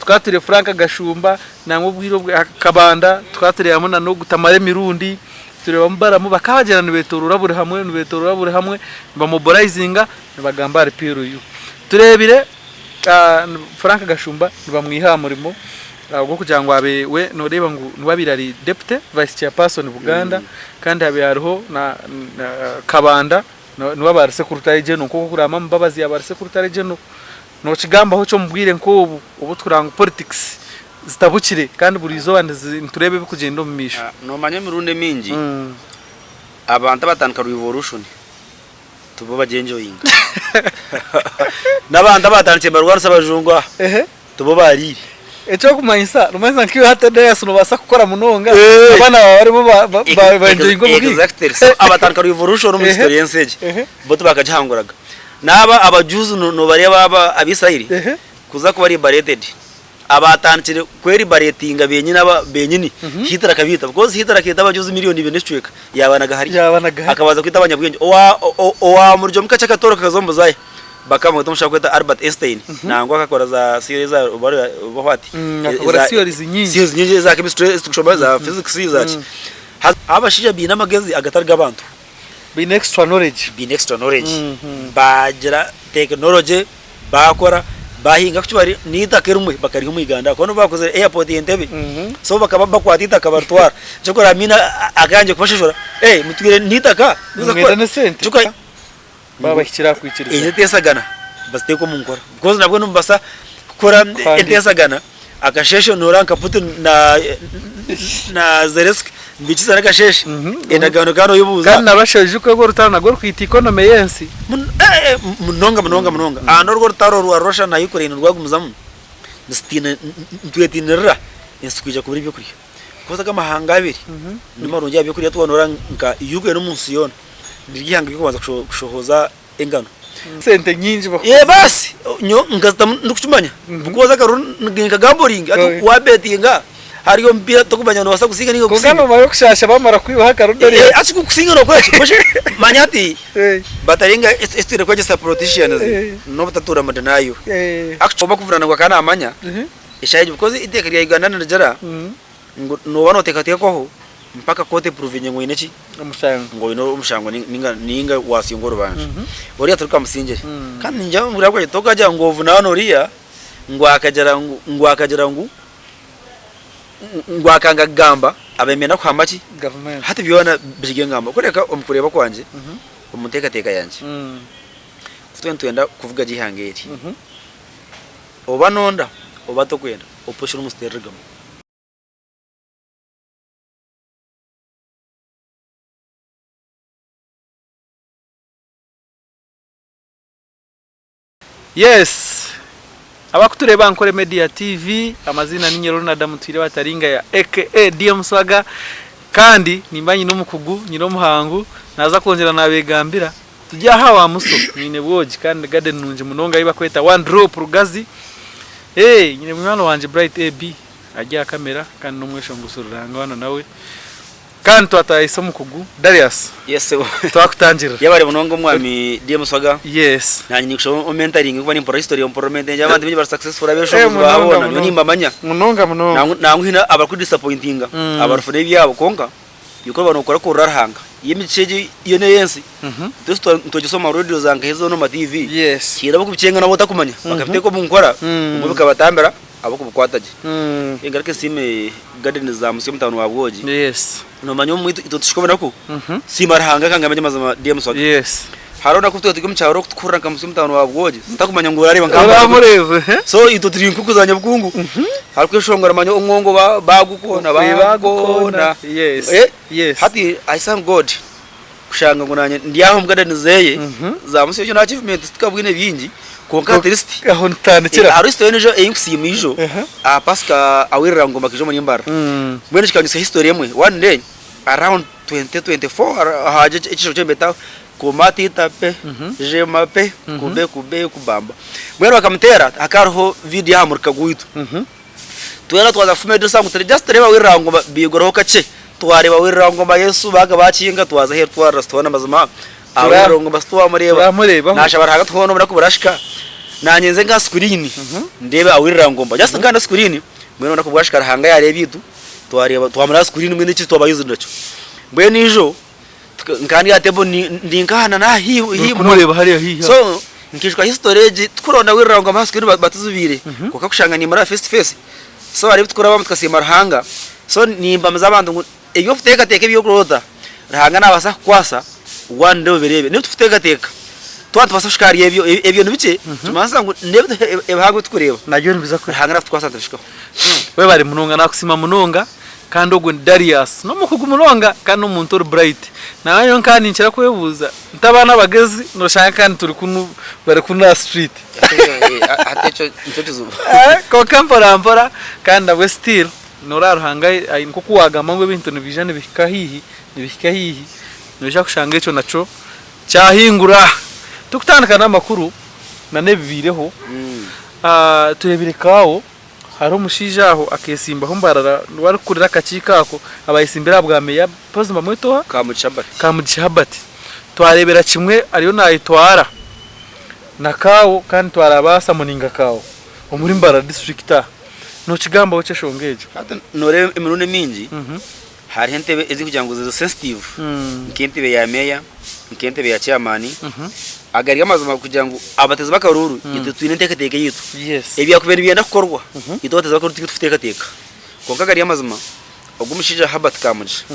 Tukaba turi Frank Gashumba nangwa obwire obwe Kabanda tukaba tureebamu na n'ogu Tamale Mirundi, tureebamu Balamu bakaba bagyenda nibetorora buri hamwe nibetorora buri hamwe nibamobilizinga nibagamba ahari PLU. Tureebire Frank Gashumba nibamwiha aha murimo ogw'okugira ngu abe we noreeba ngu niwe abaire ari Deputy Vice Chairperson Buganda kandi habaire hariho na Kabanda niwe abaire ari Secretary General nk'oku orikureeba Mbabazi yaaba ari Secretary General. Nokigambaho ki omu bwire nk'obu obu turikureeba ngu politics zitabukire kandi buri izooba nitureeba ebirikugyenda omu maisho? Nomanya emirundi emingi abantu abatandika revolution tibo bagyenjoyinga. N'abantu abatandikire nibarwanisa abajungu aha tibo bariire. Eky'okumanyisa nomanyisa nka iwe hati Darius nobaasa kukora munonga abaana baawe aribo baenjoyinga obugaiga? Exactly. So abatandika revolution omu history y'ensi egi bo tibakagihanguraga. N'aba abajuzi nobareeba aba Abaisraeli kuza kuba liberated abatandikire kweribaretinga benyini aba benyini Hitler akabaita because Hitler akaita abajuzi million ibiri n'ekicweka yabanaga hariya akabanza kwita abanyabwengye owa owamurugye omu kakye akatoroka akaza omu buzaaya bakamweta omushaija barikweta Albert Einstein nangwa akakora za theory za oba what Akakora theories nyingi. Theories nyingi eza chemistry ezi turikushoma za physics za ki haza abashaija baine amagezi agatari g'abantu. Baine extra knowledge. Baine extra knowledge. Baagira technology, baakora, baahinga ku bari n'eitaka erimwe bakariha omu Uganda ahakuba nibo baakozire airport Entebbe. So bakaba bakwata eitaka baritwara. Kyokora Amin akayangye kubashashura, eh mutwire n'eitaka Nimwenda n'esente? Baaba bahikire aha kwikiriza. Ezo enteesagana baziteeke omu nkora because nabwo nimubaasa kukora enteesagana akasheeshe noreeba nka Putin na Zelensky nibaikiriza n'akasheeshe endagaano kandi oyebuuza. Kandi na Russia oijuke orwo orutaro narwo rwita economy y'ensi. Munonga munonga munonga and orwo orutaro rwa Russia na Ukraine rwagumizamu nitwetiinirira ensi kwija kubura ebyokurya because ago amahanga abiri nimarungi aha byokurya twaba noreeba nka Ukraine omu nsi yoona. Niryo ihanga ery'okubanza kushohoza engano. Sente nyingi Eh baasi nyowe nkazitamu ndikukimanya because akaruru ninkagamboringa hati wabetinga hariyo omupiira tokumanya nobaasa kusinga ninga Kwonka kusinga. nomanya okushaasha bamara kwibaho akaruru Eh hati kukusinga nokora ki? Manya hati bataringa eki twine kwegyesa politicians n'obutatuura mu denial. Actually bakuvunana ngu akaba namanya eshaaha egi because eiteeka rya Uganda nirigira ngu nooba nooteekateekwaho mpaka kooti epuruvinge ngu oine ki? Omushango. Ngu oine omushango ninga ninga waasingwa orubanja. Oriya turikamusingire. Kandi ningira ngu buriya tokagira ngu ovunaane oriya ngu akagira ngu ngu akagira ngu ngu akanga kugamba abemeire kuhamba ki? Gavumenti. Hati byona biri engamba. Kureka omu kureeba kwangye, omu nteekateeka yangye, ku twena nitwenda kuvuga gye eihanga eri, oba nonda oba tokwenda, opposition omu nsi teririgamu. Yes abakutureeba aha Nkore Media TV amaziina ninye Ronald Mutwire Bataringaya aka DM Swaga kandi nimba nyine omukugu nyine omuhangu naza kwongyera nabegambira turi aha wa Muso nyine bwogi kandi garden nungi munonga ei bakweta One Drop Rugazi eh nyine munywani wangye Bright AB Ari aha kamera kandi n'omweshongozi ruranganwa nawe. Kandi twatayayisa omukugu Darius. Yes sebo. Twakutangirira. Yebare munonga omwami DM Swaga. Yes. Nanye ninkushaba omentaringe kuba nimpurira history omporomenta engi abantu baingi bari successful abeshongozi ba boona nyowe nimbamanya. Munonga munonga. Nangwa hiine abariku disappointinga abarifuna ebyabo kwonka iwe ku orikuba nokora kurira Ruhanga iyo emigisha egi yo neyensi itwe nitwegyesa omu ma radio za nkahi zoona omu ma TV Yes. hiine abokubikyenga nabo otakumanya bakabiteeka omu nkora obumwe bikabatambira. Ahabw'okubukwata gye. Engaruka esiime gardens za Musya omutauni wa Bwogi. Yes. Nomanya omu itwe tushika obunaku tusiima Ruhanga ka ngambe gye amazima DM Swaga. Yes. Hariho obunaku obu twaba turi omu kyaro okutukuhurira nka Musya omutauni wa Bwogi otakumanya ngu orareeba nka Oramureeba. So itwe turi nkuku za Nyabukungu. Harikweshongora manya omwongo bagukoona bagukoona. Yes. Yes. Hati I thank God kushanga ngu nanye ndi aho omu garden zeye za Musya ekyo na achievement titukabwine bingi kwonka at least Aho nitutandikira. Hariho history endijo ei nkusiima ijo aha pasika awirira ngu mbakija omuri Mbarara mbwenu kikanyutsya history emwe one day around 2024 haija ekishoro kyebeta kumatita pe jema pe kube kube kubamba mbwenu bakamuteera hakaba hariho video aha muruka gwaitu Twena twaza kufuma edirisa ngu turi just tureebe Wirangoma baiguraho kakye twareeba Wirangoma Yesu baaga baakinga twaza aheeru twarira situhoona mazima aha Wirangoma sitwamureeba Turamureebaho. Naashaba Ruhanga tuhoona obunaku burahika. Naanye nze nka screen ndeebe awirira ngomba just nka screen mbwenu obunaku bwashika Ruhanga yareeba itwe twareeba twamara aha screen mbwenu eki twaba used nakyo. Mbwenu ijo nka ndi aha table ndi nka aha na n'aha haihi munonga. Orikumureeba hariya haihi aho. So nkijuka history egi tikuronda wirira ngomba aha screen batuzibiire kwonka kushanga nimureba face to face so hariho ebi turikurabamu tukasiima Ruhanga so nimpamiza abantu ngu Ebi orikuteekateeka ebi orikuroota, Ruhanga naabaasa kukukwasa one day obireebe. N'ebi turikuteekateeka twaba nitubaasa kuhika ahari ebyo, ebyo ni bikye, nikimanyisa ngu n'ebi ebihango ebi turikureeba, Nabyo nibiza kuhika. Ruhanga naakutukwasa nitubihikaho. Webare munonga nakusiima munonga kandi ogwo ni Darius nomukugu munonga kandi nomuntu ori bright nangwa nyowe nkaba ninkira kwebuuza nti abaana abagezi noshanga kandi turi kunu bari kunu aha street. Hati ekyo nikyo kizibu. Kwonka mpora mpora kandi nabwe still Noreeba Ruhanga nk'oku wagamba ngu ebintu nibiija nibihika haihi, nibihika haihi, noija kushanga ekyo nakyo kyahingura. Turikutandika n'amakuru n'ebibaireho, tureebire Kaawo hariho omushaija aho akeetsimbaho Mbarara niwe arikukurira akakiiko ako abayetsimbire aha bwa meeya mpozi nibamweta oha? Kamugisha Herbert. Kamugisha Herbert. Twareebera kimwe ariyo naayetwara na Kaawo kandi twarabaasa Muninga Kaawo omuri Mbarara disiturikiti aha. Nokigambaho ki eshonga egyo? Hati noreeba emirundi emingi hariho entebe ezirikugira ngu ziri sensitive nk'entebe ya meeya, nk'entebe ya chairman, agari amazima kugira ngu abateezi b'akaruuru itwe twine enteekateeka eyaitu. Ebyakubaire nibyenda kukorwa itwe abateezi b'akaruuru titwe turikuteekateeka. Kwonka agari amazima ogu omushaija Herbert Kamugisha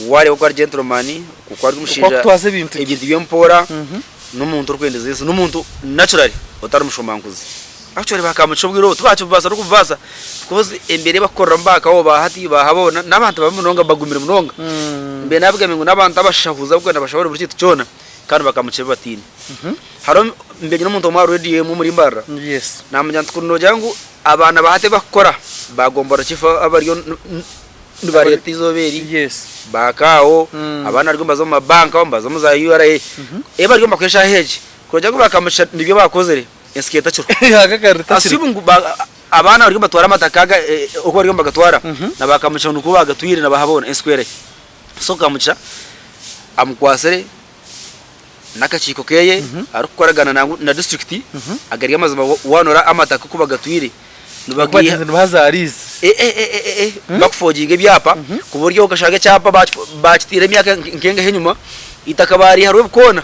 wareeba oku ari gentleman, oku ari omushaija ebintu bye mpora, n'omuntu orikwendeza ensi, n'omuntu naturally otari mushomankuzi. Actually bakamugisha obwire obu tibakibubaasa n'okububaasa because embeera ei bakukoreramu ba kawo ba hati ba habo n'abantu babi munonga bagumire munonga. Mbwenu nabigambire ngu n'abantu abashahuzi abarikwenda bashahure buri kintu kyona kandi bakamugisha ebi bataine. Hariho mbwenu nyine omuntu omwe aha radio emwe omuri Mbarara namugira nti kuri noogira ngu abaana ba hati ebi bakukora bagombora chief abariyo nibareeta eizooba eri ba kawo abandi bariyo nibaza omu mabanka abamwe nibaza omu za URA ebi bariyo nibakora eshaaha egi kuri noogira ngu bakamugisha nibyo bakozire. Ensi keetakiriho. Aka kari Assume takiriho. ngu abaana bariyo nibatwara amataka aga oku bariyo nibagatwara na ba Kamugisha nikwo baagatwire na baha boona ensi ku erahi. So Kamugisha amukwatsire n'akakiiko keye arikukoragana nangwa na disiturikiti agari amazima waanoora amataka oku bagatwire nibagaiha Nibaha za lease. Bakufoginga ebyapa kuburyo okashanga ekyapa bakiteire emyaka nkengahi enyima eitaka baariha rwebikoona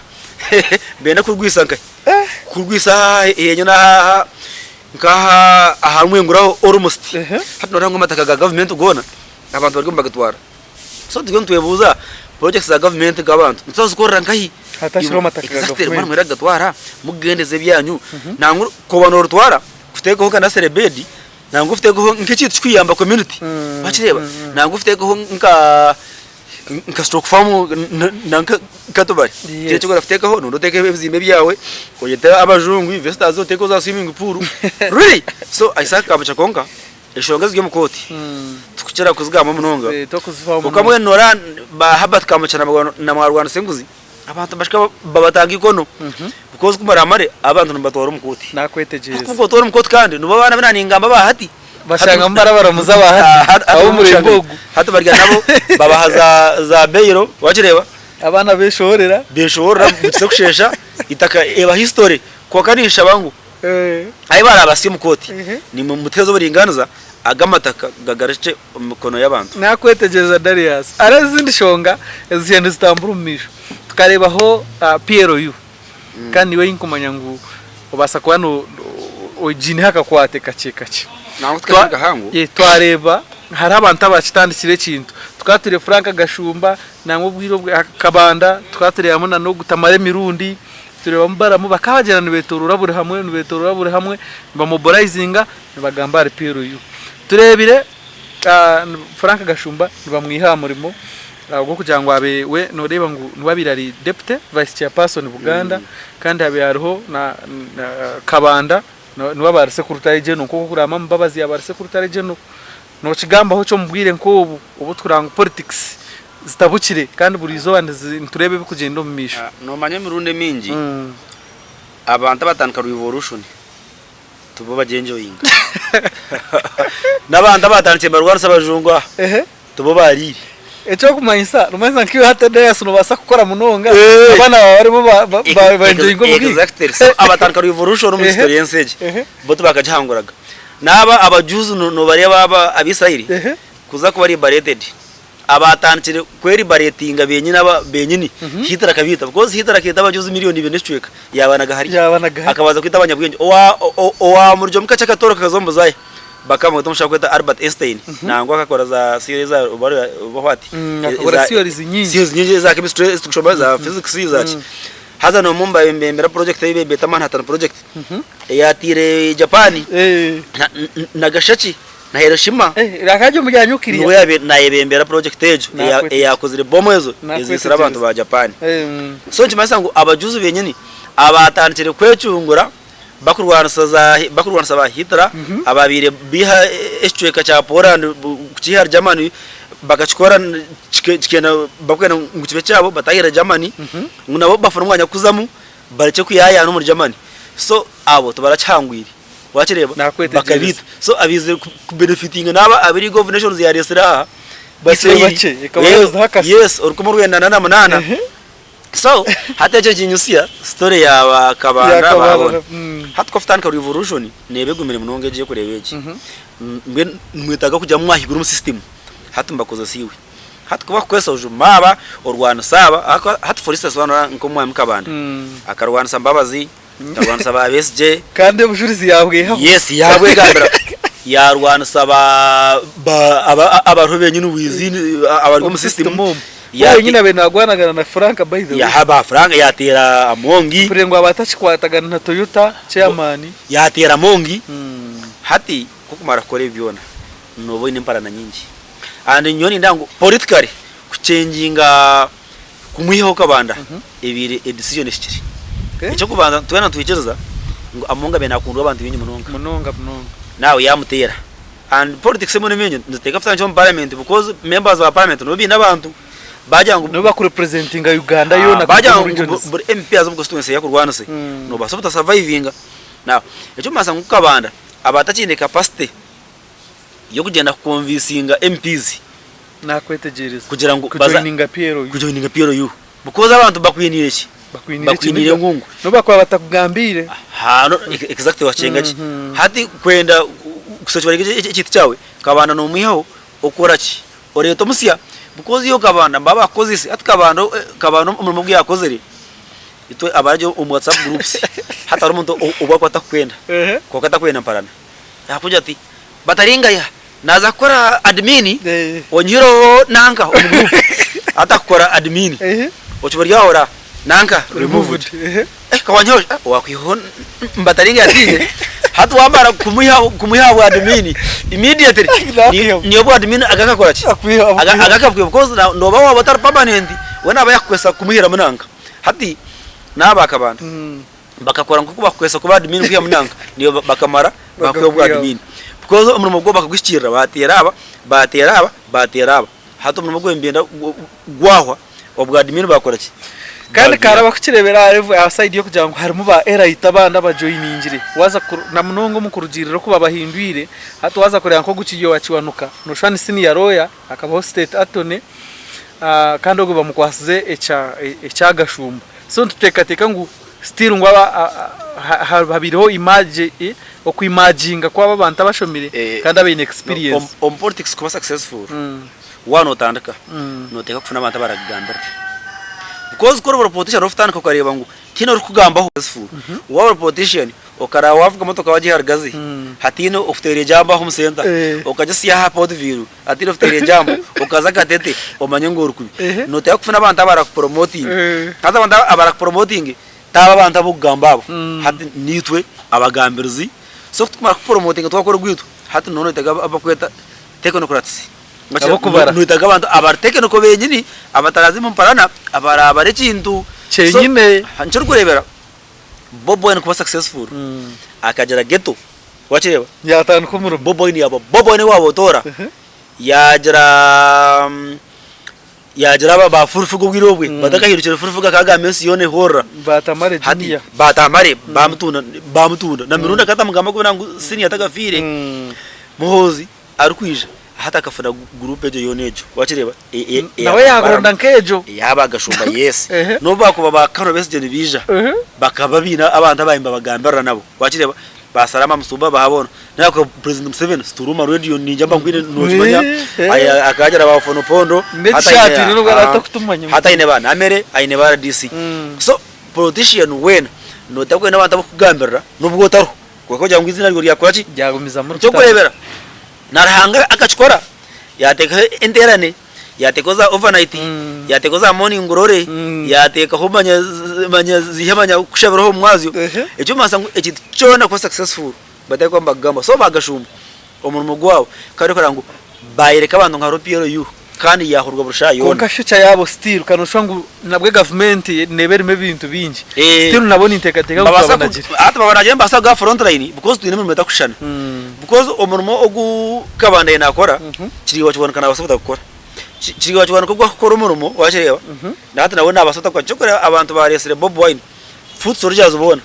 benda kurwisa nkahi? Kurwisa aha henyine aha nkaha aha Rwenguraho almost hati noreeba ngu amataka ga gavumenti goona abantu bariyo nibagatwara. So turiyo nitwebuuza projects za gavumenti nk'abantu nituza kuzikorera nkahi? Hatakiriho amataka ga Exactly gavumenti. mbwenu mwenda kugatwara mukugendeza ebyanyu nangwa koba noritwara kuteekaho nka nursery bed nangwa oteekeho nk'ekintu kikuyamba community wakireeba nangwa oteekeho nka Nka stock farm nanka nkatubare Yes. eki orakuteekaho noyenda oteekeho ebizimbe byawe oyete abajungu investors oteekeho za swimming pool really so Isaac Kamugisha kwonka eshonga eziri omu kooti tikukira kuzigamba munonga Eh, tokuzifaho kwonka munonga. mbwenu noreeba ba Herbert Kamugisha na Mwarwanisa enguzi abantu nibashusha babatanga ikono because ku baramare abantu nibabatwara omu kooti Nakwetegyereza. ku bakubatwara omu kooti kandi nibo abaana abu nangamba aba hati Bashanga barabaramuza aba hati ab'omurembe ogu. Hati barya nabo babaha za za bail wakireeba. Abaana beshohorera. Beshohorera bukize kusheesha eitaka eba history kwonka ninshaba ngu ahi barabasye omu kooti nimwe mutuheeze oburinganiza ago amataka gagarukye omu mikono y'abantu. Nakwetegyereza Darius. Hariho ezindi nshonga ezihya nizitambura omu maisho. Tukareebaho PLU kandi niiwe ei nkumanya ngu obaasa kuba ogiineho akakwate kakye kakye. Nangwa tikakiri kahango. Twareeba hariho abantu abakitandikire ekintu. Tukaba twine Frank Gashumba nangwa obwire obwe Kabanda tukaba tureebamu na n'ogu Tamale Emirundi, tureebamu Balamu bakaba bagyenda nibeetooroora buri hamwe nibeetooroora buri hamwe nibamobilizinga nibagamba ahari PLU. Tureebire Frank Gashumba nibamwiha aha murimo ogw'okugira ngu abe we nooreeba ngu niwe abaire ari deputy vice chairperson Buganda kandi habaire hariho na Kabanda niwe abaire ari secretary general nk'oku orikugamba Mbabazi yaaba ari secretary general. Nookigambaho ki omu bwire nk'obu obu turikureeba ngu politics zitabukire kandi buri izooba nitureeba ebirikugyenda omu maisho? Noomanya emirundi emingi abantu abatandika revolution tibo bagyenjoyinga. N'abantu abatandikire nibarwanisa abajungu aha tibo bariire. Ekyokumanyisa, nomanyisa nka iwe hati Darius nobaasa kukora munonga, Eh. abaana baawe barimu ba- ba- ba- baenjoyinga obugaiga. Exactly. So abatandika revolution omu history y'ensi egi bo tibakagihanguraga. Naaba abajuzi no- nobareeba aba Abaisraeli kuza kuba liberated abaatandikire kweriberatinga benyini aba benyini Hitler akabaita because Hitler akaita abajuzi million ibiri n'ekicweka yaabanaga hariya. Yaabanaga hariya. Akabanza kwita abanyabwengye owa o- owamurugye omu kakye akatoroka akaza omu Buzaaya. Bakamweta omushaija barikweta Albert Einstein nangwa akakora za theory za oba what Akakora theories nyingi. Theories nyingi eza chemistry ezi turikushoma za physics za ki. Haza n'omwe omu beebembera project ei beeta Manhattan project eyateire Japan Nagasaki na Hiroshima. Akaba ari omu bya nuclear. Niwe yaabaire naayebembera project egyo eyaakozire bomu ezo eziitsire abantu ba Japan. So nikimanyisa ngu abajuzi benyini abaatandikire kwecungura Bakurwanisa za bakurwanisa ba Hitler ababaire biiha ekicweka kya Poland kukiiha ahari Germany bakakikora kikenda bakwenda ngu kibe ekyabo batahirire Germany ngu nabo bafune omwanya gw'okuzamu barekye kuyaayaana omuri Germany so abo tibarakihangwire wakireeba bakabiita so abaizire kubenefitinga naabo abu League of Nations yaresire aha Bakye bakye ekaba yaziha akasyo. Yes 1908. So hati ekyo nikinyusya story ya ba Kabanda Ya ba Kabanda, bona. Hati ku orikutandika revolution neeba egumire munonga egyo erikureeba egi. Mbwenu nimwetaaga kugira ngu mwahigura omu system hati nibakozesa iwe. Hati ku bakukozesa ojuma aba, orwanisa aba ahakuba hati for instance waaba noreeba nk'omwami Kabanda akarwanisa Mbabazi, akarwanisa ba Besigye, Kandi obujurizi yaabwihaho. Yes yaabwegambira yarwanisa ba ba aba abariho benyini within abari omu system omu. Wenyine abaire nagwanagana na Frank by the way. Yaha ba Frank yateera Amongi. Mpurire ngu aba atakikwatagana na Toyota chairman. Yateera Amongi. Hati ku okumara kukora ebi byona nooba oine emparana nyingi. And nyowe nindeeba ngu politically kuchenginga kumwihaho Kabanda ebaire e decision ehikire. Eky'okubanza twena nitwikiriza ngu Amongi abaire nakundwa abantu baingi munonga. Munonga munonga. Naawe yamuteera. And politics emwe n'emingi niziteeka kutandikira omu parliament because members ba parliament nibo baine abantu bagira ngu Nibo bakurepresentinga Uganda yoona bagira kuruga omu ngu regions. buri MP aze omu constituency ei akurwanise nobaasa obuta survivinga. Now eky'okubanza ngu Kabanda aba atakiine capacity y'okugyenda kuconvincinga MPs Nakwetegyereza. kugira ngu baza Kujoininga PLU. kujoininga PLU because abantu bakwiniire ki? Bakwiniire Bakwiniire ekiniga. engungu. N'obu bakuba batakugambiire. Haa no exactly wakyenga gye. Hati kwenda kusecuringa ekintu kyawe Kabanda nomwihaho okora ki? Oreeta omusya because iwe Kabanda nibaba bakukozese hati Kabanda Kabanda omurimo ogu yakozire itwe abari omu WhatsApp groups hati hariho omuntu ou arikuba atakukwenda kwonka atakwenda mparana yakugira ati Bataringaya Naaza kukora admin onyihireho nanka omu group atakukora admin okiba ori aho ora nanka removed eh kawanyihaho eh owakwihaho mbataringa yatiine hati wamara kumwihaho kumwiha aha bwa admin immediately niyo bwa admin agakakora ki agakakwihaho because nooba waaba otari permanent we naaba yakukozesa kumwihiramu nanka hati naaba akabanda. Bakakora nk'oku bakukozesa kuba admin kwihamu nanka niiwe bakamara bakwiha obwa admin because omurimo gwabo bakaguhikiirira baateera aba, baateera aba, baateera aba hati omurimo gwabo nibenda gwahwa obwa admin baakora ki? Kandi karaba kukireebera aha level aha side y'okugira ngu harimu ba elite abandi abajoiningire waaza na munonga omu kurugiirira oku babahindwire hati waaza kureeba nk'ogu Kiryowa Kiwanuka nooshusha ni senior lawyer akabaho state attorney kandi ogwo bamukwasize ekya ekya Gashumba so nituteekateeka ngu Still ngu habaireho image oku imaginga kwabo abantu abashomire kandi abaine experience. Omu politics kuba successful waaba notandika noteekwa kufuna abantu abarakugambirira because ku oriba ori politician orikutandika okareeba ngu tihaine orikukugambaho waaba ori politician okaraba wavuga emotoka wagiiha Rugazi hataine okuteera ejambo aho omu center okagisiya aha Portville hataine okuteera ejambo okaza Katete omanye ngu ori kubi. Noteekwa kufuna abantu abarakupromotinga. Haza abantu abarakupromotinga t'abo abantu ab'okugamba abo. Hati niitwe abagambirizi. So ku turikumara kukupromotinga twakora ogwaitu, hati noona noyetaaga abu barikweta technocrats. Ab'okubara. Noyetaaga abantu abari technical benyini, abataraze omu mparana, abaraabare ekintu. Kyenyine. So nikyo orikureebera Bobi Wine kuba successful, akagira ghetto. Wakireeba? Yaatandika omurimo. Bobi Wine yaaba Bobi Wine waaba otoora yaagira yaagira aba ba full figure obwire obwe batakahindukire full figure akagamba ensi yoona ehurira. Ba Tamale Hati Junior. ba Tamale bamutunda bamutunda na Mirundi akaba atamugamba kubi ngu senior atakafiire. Muhoozi arikwija. Hati akafuna group egyo yoona egyo wakireeba Nawe yaronda nk'egyo. Yaaba agashumba yes. N'obu baakuba ba Colonel Besigye nibaija bakaba baine abantu ababaire nibabagambirira nabo wakireeba ba Salama Musumba ba boona. Nawe President Museveni situruma radio ningira mba nkwine nokimanya akagira ba Ofono Pondo hati aine ba Namere aine ba RDC. So politician weena noteekwa kuba oine abantu abakukugambirira n'obu otariho kwonka kugira ngu eiziina ryawe ryakora ki? Eky'okureebera. Na Ruhanga akakikora, yaateekaho enteerane, yaateekaho za overnight, yaateekaho za morning glory, yaateekaho manya manya ziiha manya kushabiraho omu mwazyo. Ekirikumanyisa ngu ekintu kyona kuba successful bateekwa kuba nibakugamba. So baagashumba omurimo gwabo kandi orikureeba ngu baayereka abantu ngu hariho PLU kandi yaahurwa buri shaaha yoona. Kwonka future yaabo still ka nooshusha ngu nabwe gavumenti neeba erimu ebintu bingi. Still nabo ninteekateeka ngu twabanagire. Hati babanagire nibabaasa kuga aha front line because twine emirimo etarikushushana. Because omurimo ogu Kabanda naakora, Kiriiwa Kiwanuka naabaasa kutakukora. Kiriiwa Kiwanuka ogu arikukora omurimo waakireeba, na hati nawe naabaasa kutakukora. Ky'okureeba abantu baareetsire Bobi Wine, foot soldiers boona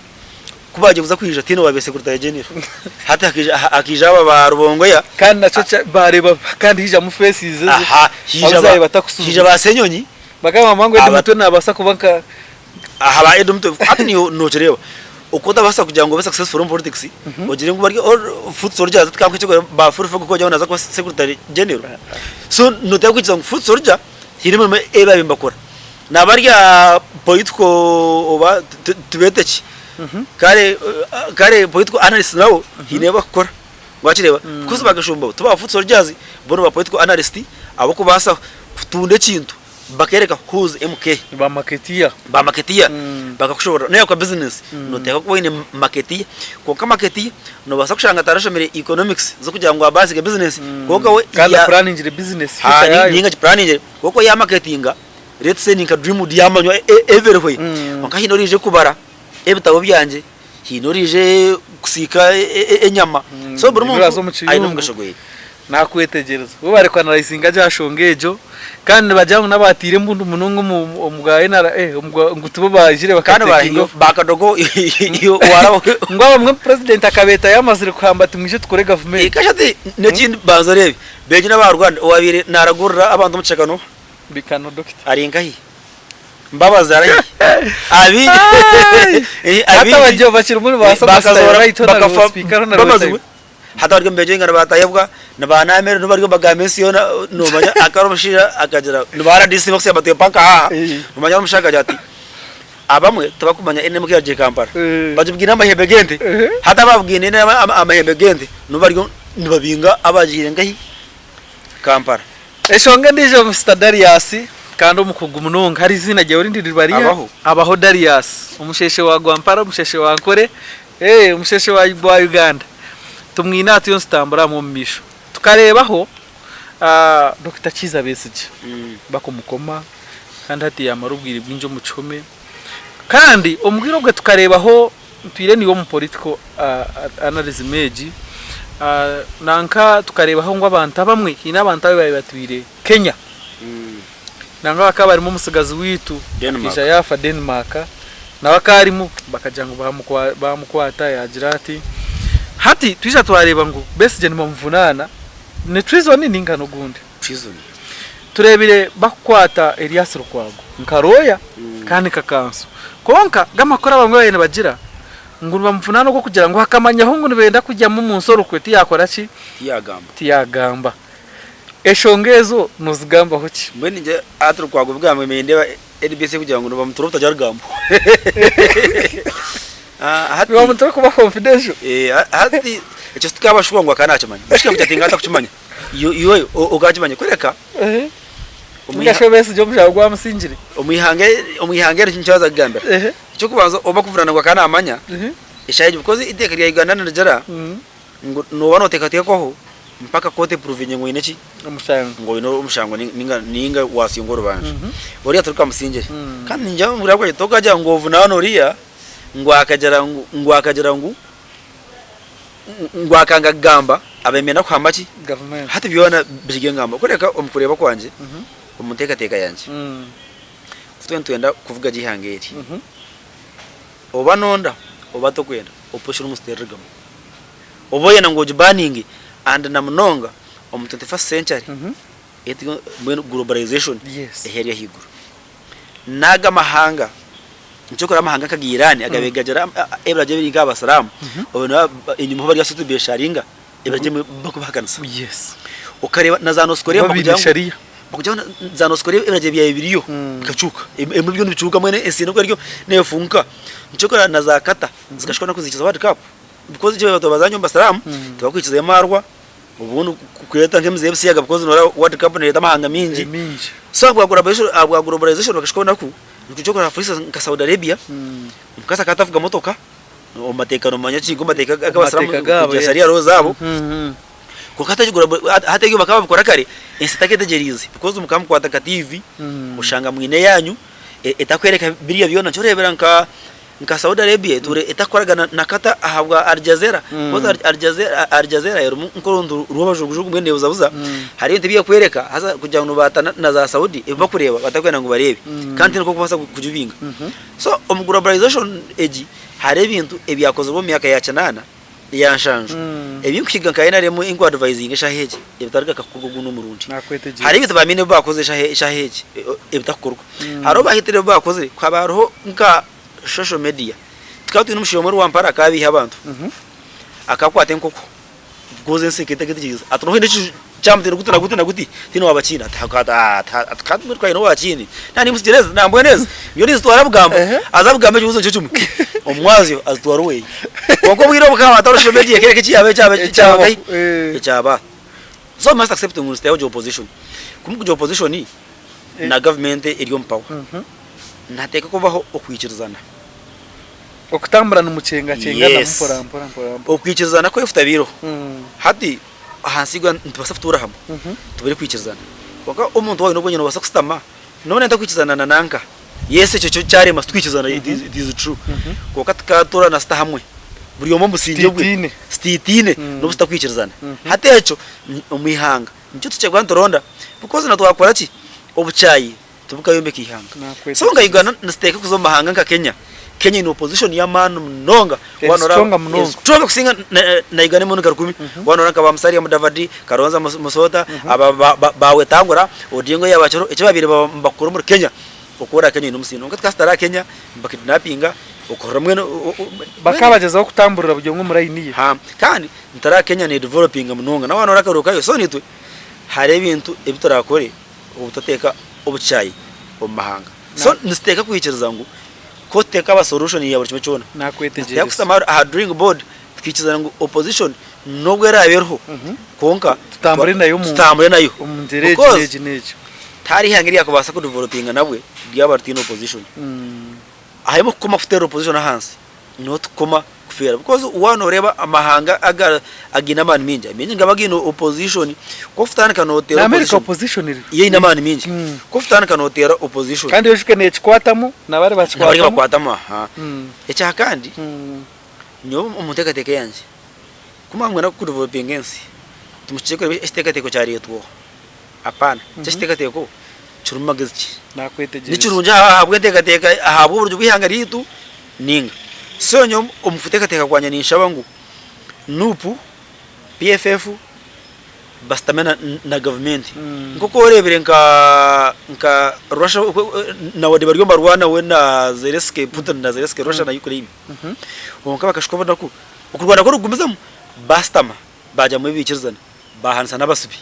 ku baagiye kuza kwija tihaine owaabaire secretary general. Hati hakaija aba ba Rubongoya. Kandi nakyo baareeba kandi haijamu faces ezi abu batakusubira. Haija ba Ssenyonyi. Bakagamba ngu Eddie Mutwe naabaasa kuba nka. Aha ba Eddie Mutwe hati niiwe nokireeba oku otabaasa kugira ngu obe successful omu politics ogire ngu bari foot soldiers tikankuha ekyokureeberaho ba Full Figure ku wagira ngu naaza kuba secretary general so noteekwa kwikiriza ngu foot soldier haine emirimo ei baabaire nibakora naaba ari aha political oba tubeete ki kare kare political analyst nabo haine ebi barikukora wakireeba because bagashumba bo tiba foot soldiers bo niba political analyst abarikubaasa kutunda ekintu. Bakeereka who's MK. Ba marketeer. Ba marketeer bakakushoborora. Noyenda kukora business noteekwa kuba oyine marketeer. Kwonka marketeer nobaasa kushanga atarashomire economics z'okugira ngu abaasige business kwonka we Kandi aplaningire business future yaayo. Ninga agiplaningire kwonka we yamarketinga let's say ninka Dreamwood yamanywa everywhere. Kwonka haine oriije kubara ebitabo byangye, haine oriije kusiika enyama. So buri muntu aine omugasho gweye. Nakwetegyereza. Bo bari kwanarayizinga gye aha nshonga egyo kandi nibagira ngu n'abateire embundu munonga omu bwa NRA ngu tibo baizire Kandi bakatekinga off. bakadogo Ngu abamwe purezidenti akabeeta yamazire kuhamba ati mwije tukore gavumenti. Kasha ati n'ekindi banza oreebe beegi n'aba Rwanda owabaire naragurira abantu omu kishaka n'oha? Bikano Dokita. Ari nkahi? Mbabazi arahi? Abaingi Hati abagyenyi bakirimu nibabaasa bakafa bamazirwe. Hati abari omu beegi nibatayebwa ni ba Namere nibo bari nibagamba ensi yoona nomanya akaba ari omushaija akagira ni ba RDC bakusiiba bati mpaka aha nomanya omushaija akagira ati abamwe tibakumanya NM ku yarugiire Kampala bagibwine amahembe g'ente hati ababwine amahembe g'ente nibo bariyo nibabinga abagiire nkahi Kampala. Enshonga endiijo Mister Darius kandi omukugu munonga hariho eiziina ryawe erindi riba riha? Abaho. Abaho Darius omusheshe wa Gwampara omusheshe wa Nkore Ee, omusheshe wa gwa Uganda tumwine aha turiyo nitutambura hamwe omu maisho. Tukareebaho Dokita Kiiza Besigye bakumukoma kandi hati yaamara obwire bwingi omu kihome. Kandi omu bwire obwe tukareebaho ntwire niiwe omu political analysim egi, nanka tukareebaho ngu abantu abamwe haine abantu abu baabaire batwire Kenya Nangwa bakaba barimu omutsigazi waitu akaija yaafa Denmark nawe akaba arimu bakagira ngu baamukwata yaagira ati hati twija twareeba ngu Besigye nibamuvunaana ni treason ninga n'ogundi? Treason. Tureebire bakukwata Erias Lukwago nka lawyer kandi nka kanso kwonka g'amakuru abamwe baabaire nibagira ngu nibamuvunaana ogw'okugira ngu akamanyaho ngu nibenda kwijamu omunsi orukwe tiyaakora ki? Tiyaagamba. Tiyaagamba. Eshonga ezo nozigambaho ki? Mbwenu ingye aha turi kwaga obugambo nindeeba NBS erikugira ngu nibamutura obutagira rugambo. Hati Nibamutura kuba confidential. Hati ekyo titukaba shuwa ngu akaba nakimanya. Bashika kugira ati ngu atakukimanya. Iwe okakimanya kureka Ninga shi Besigye omushaho gwamusingire. Omu ihanga eri nikyo naaza kugambira. Eky'okubanza ou barikuvunana ngu akaba namanya, eshaaha egi because eiteeka rya Uganda nirigira ngu nooba nooteekateekwaho mpaka kooti epuruvinge ngu oine ki? Omushango. Ngu oine omushango ninga waasingwa orubanja. Oriya turikamusingire. Kandi ningira ngu buriya tokagira ngu ovunaane oriya ngu akagira ngu ngu akagira ngu ngu akanga kugamba abeemenda kuhamba ki? Gavumenti. Hati byona biri engamba. Kureka omu kureeba kwangye, omu nteekateeka yangye, ku twena nitwenda kuvuga gye eihanga eri, oba nonda oba tokwenda, opposition must rigamu. Oba oyenda ngu ogibaninge and na munonga Omu 21st century mbwenu globalization eri ahaiguru. N'aga amahanga nikyo orikureeba amahanga nka Iran agabaire nigagira ebiragiro ebiri nk'aha basiraamu enyima ho bari aha ebiragiro ebimwe barikubihakanisa. Okareeba na za North Korea bakugira ngu za North Korea ebiragiro byabaire biriyo bikacuuka. Ebimwe byo nibicuuka mbwenu ensi oku eriyo neefunka. Nikyo orikureeba na za Qatar zikashuka n'okuzikiza World Cup because ekyo bazaanire omu basiraamu tibarikwikiza emaarwa. Obundi kureeta nk'emize y'ebisiyaga because noreeba world cup nereeta amahanga mingi. So ahabwa ahabwa globalization bakashuka obunaku nikyo orikureeba for instance nka Saudi Arabia omukazi akaba atavuga motoka omu mateeka nomanya ki omu mateeka g'abasiraamu kugira sharia law zaabo kwonka hati hati ebyo bakaba babikora kare ensi etaketegyereize because mukaba mukwata nka TV oshanga mwine eyanyu etakwereka biriya byona nikyo oreebera nka Nka Saudi Arabia etuure etakukoragana na Qatar ahabwa Al Jazeera because Al Jazeera Al Jazeera erimu nk'oruntu rw'abajugujugu mbwenu neebuzabuza hariho ebintu ebi erikworeka haza kugira ngu nibaatana na za Saudi ebi barikureeba batarikwenda ngu bareebe kandi tihaine oku orikubaasa kugibinga. So omu globalization egi hariho ebintu ebyakozirwe omu myaka ya kinaana ya nshanju ebi nkuhiga nka NRM nku advisinga eshaaha egi ebitarigaruka kukorwa ogundi omurundi. Hariho ebintu ba miine ebi baakozire eshaaha egi ebitakukorwa. Hariho baahitire ebi baakozire ku haba hariho nka social media tukaba twine omushaija omwe Rwampara akaba abiiha abantu akakwata enkoko because ensi ekaba etaketegyereize ati noha oine ekiju kyamutera guti na guti na guti tihaine owaaba akiine ati ati mbwenu ku haine owaakiine naaba nimutsigira ezi nambwenu ezi nyowe ninzitwara bugamba aza bugamba ekibuuzo nikyo kimwe omu mwazyo azitwara oweye kwonka obwire obu hakaba hatariho social media ekereka ekiyaaba ekyaba ekyaba nkahi ekyaba so we must accept ngu nituteeraho gye opposition ku murikugira opposition na government eri omu power nihateekwa kubaho okwikirizana. Okutambura nimukyengakyengana mpora mpora mpora mpora. Okwikirizana ku kutabaireho hati ahansi y'eiguru nitubaasa kutuura hamwe tubure kwikirizana kwonka omuntu waaba oine obwengye noobaasa kushutama noba ntakwikirizana na nanka yes ekyo kyo kyarema titukwikirizana it is true kwonka tukatuura na sita hamwe buri omwe omu busingye bwe sititiine n'obu tutakwikirizana hati ekyo omu ihanga nikyo tukyakuba nituronda because na twakora ki obukyayi Tibukayombeka eihanga. So nka Uganda niziteeka kuza omu mahanga nka Kenya. Kenya eine opposition y'amaani munonga. Eri strong munonga. Eri strong kusinga na Uganda emirundi nka rukumi. Waaba noreeba nka ba Musalia Mudavadi, Kalonzo Musota, aba ba Wetangula, Odinga oyaaba akiriho, eki babaire nibakora omuri Kenya, okworeka Kenya eine omusindo. Kwonka tukaba tutari aha Kenya, nibakidinapinga, okurora mbwenu. Bakaba bagyezaho kutamburira buri omwe omu layini ye. Kandi ntari aha Kenya nedevelopinga munonga. Nawe waaba noreeba akarurukayo. So naitwe hariho ebintu ebi turakore. obutateeka obukyayi omu mahanga. So nituteeka kwikiriza ngu ku otuteeka aba solution ya buri kimwe kyona. Nituteeka kushutama aha drawing board tukikirizana ngu opposition n'obu eraabe eriho kwonka Tutambure nayo omu tutambure nayo omu ngyera egi because n'egi n'egi. tihariho ihanga eryakubaasa ku developinga nabwe ryaba ritaine opposition. Harimu kukoma kuteera opposition ahansi. Niho tukoma kufeera because waaba noreeba amahanga aga againe amaani maingi, amaingi nigaba gaine opposition. Ku orikutandika Na noteera America opposition, opposition eriho. yo eine amaani maingi. Ku orikutandika noteera opposition, Kandi oijuke nekikwatamu nabari nabari bakikwatamu. bakwatamu aha. Ekya kandi, nyowe omu nteekateeka eyangye, ku mwaba nimwenda ku developinga ensi, timuhikire kureeba ekiteekateeko kyareetwaho. Apana, ekyo ekiteekateeko kirimu magezi ki? Nakwetegyereza. Ni kirungi ahabw'enteekateeka ahabw'oburungi bw'eihanga ryaitu ninga? So nyowe omu kuteekateeka kwangye ninshaba ngu Nup, PFF bashutame na gavumenti. Nk'oku oreebire nka nka Russia na wadde bariyo nibarwana we na Zelensky, Putin na Zelensky, Russia na Ukraine. Kwonka bakashuka obunaku, okurwana kurikugumizamu, baashutama baagira ngu baikirizana, baahanisa n'abasibi.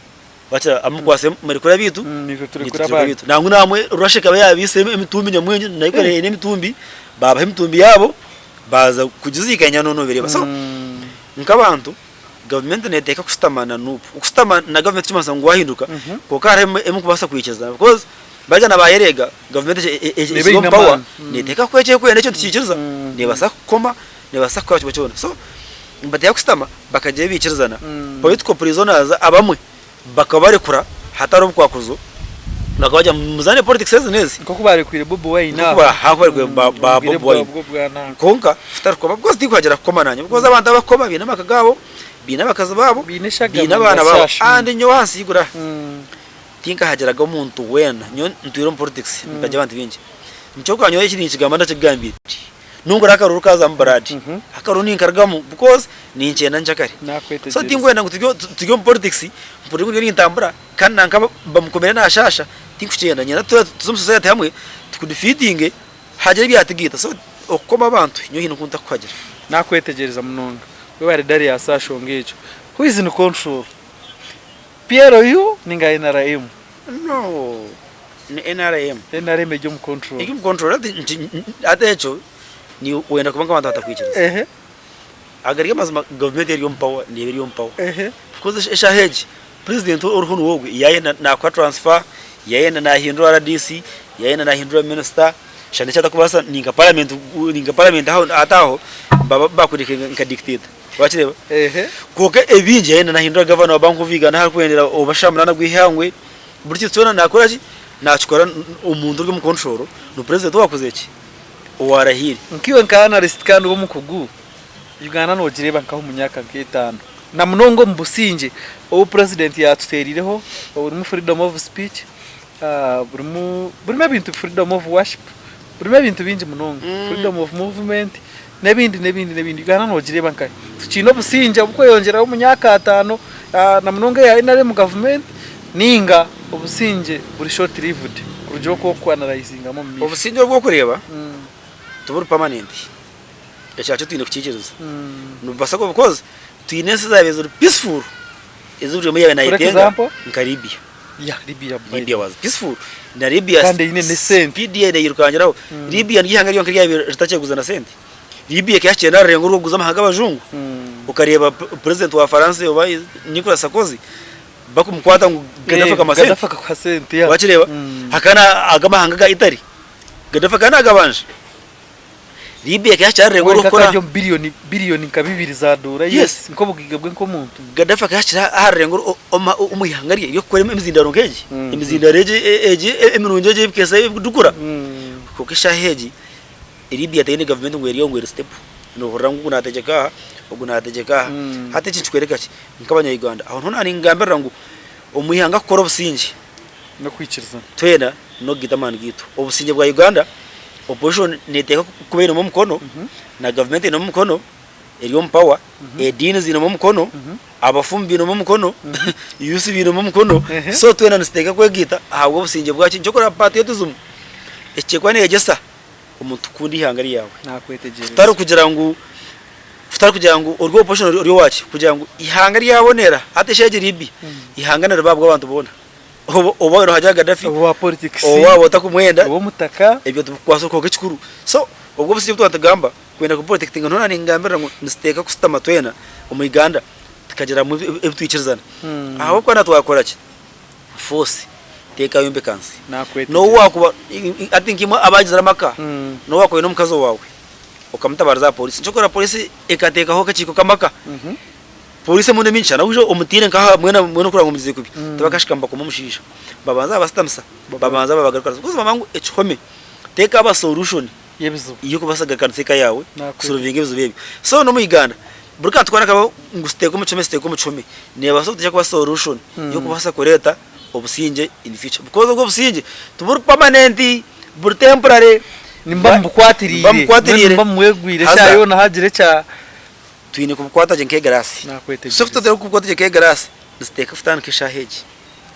Bakira amukwase murekure abaitu, Naitwe naitwe turekure turekure abanyu. abaitu. Nangwa namwe Russia ekaba yabaisa emitumbi nyamwingi na Ukraine eine emitumbi, babaha emitumbi yaabo baaza kugiziikanya noona obireeba. So nk'abantu gavumenti neteekwa kushutama na Nup. Okushutama na gavumenti tikimanyisa ngu wahinduka kwonka hariho ebi murikubaasa kwikirizana because barya na bayereega gavumenti Neeba ekiri eine omu power amaani. neteekwa kukora eki erikwenda ekyo nitukiikiriza, neebaasa kukoma, neebaasa kukora kimwe kyona. So nibateekwa kushutama bakagira ebi baikirizana. Political prisoners abamwe bakabarekura hatariho obukwakuzo, bakabagira ngu muzaane politics ezi n'ezi. Nk'oku baarekwire Bobi Wine Nk'oku aho. ba- nk'oku baarekwire ba- ba Omu bwire Bobi Wine. bwa bwa nanka. Kwonka tutarukuba because tikuhagira kukoma nanye because abantu abakukoma baine amaka gaabo, baine abakazi baabo, Baine eshagama baine abaana baabo nibashaasha. and nyowe ahansi y'eiguru aha tinkahagiraga omuntu weena, nyowe ntwire omu politics mpagire abantu baingi. Nikyo okwa nyowe eki ninkigamba ndakikugambiire. Nungura akaruru kazamu blood. Akaruru ninkarugamu because ninkyenda nkyakare. So Nakwetegyereza. tinkwenda ngu turi turi omu politics mpurire ngu ndiyo nintambura kandi nanka bamukomire nashasha tinkukyenda. Niinyenda twena tuze omu society hamwe tukudefeatinge hagire ebyatugaita. So okukoma abantu nyowe haine oku ntakuhagira. Nakwetegyereza munonga. Webare Darius aha shonga egyo. Who is in control? PLU ninga NRM? No, ni NRM. NRM eri omu control. Eri omu control hati hati ekyo ni wenda kuba nk'abantu abatakwikiriza. Ehe. Agari amazima gavumenti eri omu power neeba eri omu power. Ehe. Because eshaaha egi president oriho niwe ogwe yayenda nakuha transfer, yayenda nahindura RDC, yayenda nahindura minister, shana eki atakubaasa ninka parliament ninka parliament aho hati aho baba bakureka nka dictator. Wakireeba? Ehe. Kwonka ebingi yayenda nahindura gavana wa Bank of Uganda ahu arikwendera oba shaaha munaana gw'eihangwe, buri kintu kyona nakora ki? Nakikora omuntu ori omu control ni president owakozire ki? Owarahiire. Nk'iwe nka analyst kandi w'omukugu, Uganda nogireeba nkaha omu myaka nk'etaano na munonga omu busingye obu president yatutereireho oburimu freedom of speech, burimu burimu ebintu freedom of worship, burimu ebintu bingi munonga, freedom of movement n'ebindi n'ebindi n'ebindi. Uganda nogireeba nkahi? Tukiine obusingye obukweyongyeraho omu myaka ataano na munonga eya NRM gavumenti ninga obusingye buri short lived kurugiirira oku orikuku analyzingamu omu maisho? Obusingye obu orikureeba tiburi permanent, ekyo nakyo twine kukiikiriza. Nibubaasa kuba because twine ensi ezaabaire ziri peaceful ezi buri omwe yaabaire For naayetenga example? nka Libya. Yeah, Libya by Libya was peaceful na Libya Kandi eine n'esente. speed yayo neyirukangiraho. Libya niryo ihanga ryonka eryabaire ritakyeguza na sente. Libya ekaba yahikire n'aha rurengo rw'okuguza amahanga g'abajungu. Okareeba president wa Faransa oba Nicolas Sarkozy bakumukwata ngu Gaddafi akamuha sente. Gaddafi akakuha sente, yeah. Wakireeba? Hakaba na ag'amahanga ga Italy. Gaddafi akaba nagabanja. Libya ekaba yahikire aha rurengo Kwonka rw'okukora akaba ari omu biliyoni biliyoni nka bibiri za doora Yes. yes, nk'obugaiga bwe nk'omuntu. Gaddafi akaba yahikire aha rurengo omu ihanga rye ry'okukora emizindaaro nk'egi, emizindaaro egi egi emirungi egi ey'ebikeesa ebikudukura. Kwonka eshaaha egi Libya teine gavumenti ngu eriyo ngu eri stable. Noohurira ngu ogu naategyeka aha, ogu naategyeka aha. Hati eki nikikworeka ki? Nk'abanya Uganda aho niho naaningambirira ngu omu ihanga kukora obusingye, N'okwikirizana. Twena n'okugaita amaani gaitu. Obusingye bwa Uganda, opposition neteekwa kuba einemu omukono, na gavumenti einemu omukono, eri omu power, ediini ziinemu omukono, abafumu bainemu omukono, youth bainemu omukono, so twena nituteekwa kwegaita ahabw'obusingye bwakyo. Nikyo orikureeba patriotism ekikuba neyegyesa omuntu kukunda eihanga ryawe. Nakwetegyereza. Kutari kugira ngu kutari kugira ngu ori opposition ori owaki, kugira ngu eihanga ryabonera, hati eshaaha egi Libya, eihanga niriba ahabw'abantu boona. Oba oruhagire Gaddafi, Owa politics, oba waaba otakumwenda, ow'omutaka. Ebyo tibikukwasa kwonka ekikuru. So obwo obusingye obu twaba nitugamba kwenda ku protectinga niho ningambirira ngu nituteekwa kushutama twena omu Uganda tukagira hamwe ebi twikirizana. Ahabw'okuba na twakora ki, force tekayombeka nsi. N'obu wakuba hati nka imwe abagizire amaka, n'obu wakuba oine omukazi owaawe okamutabariza aha polisi, nikyo orikureeba polisi ekateekaho akakiiko k'amaka. Polisi emirundi emingi shana waija omutiire nkaha mwena mwena okureba ngu omugize kubi tibakashika nibakoma omushaija babanza babasitamisa babanza babagarukana because nibamanya ngu ekihome tekaba solution Y'ebizibu. y'okubaasa kugarukanisa eka yaawe Nakwete. kusolvinga ebizibu ebyo. So n'omu Uganda buri kantu koona akabaho ngu siteeka omu kihome siteeka omu kihome neebaasa kutaija kuba solution y'okubaasa kureeta obusingye in future because obwo obusingye tiburi permanent buri temporary. Nimuba mubukwatiriire, Nimuba mubukwatiriire. nimuba mumwegwire Haza. eshaaha yoona hagira ekya. Twine kubukwata gye nk'egaraasi. So ku tutateekwa kubukwata gye nk'egaraasi, nituteekwa kutandika eshaaha egi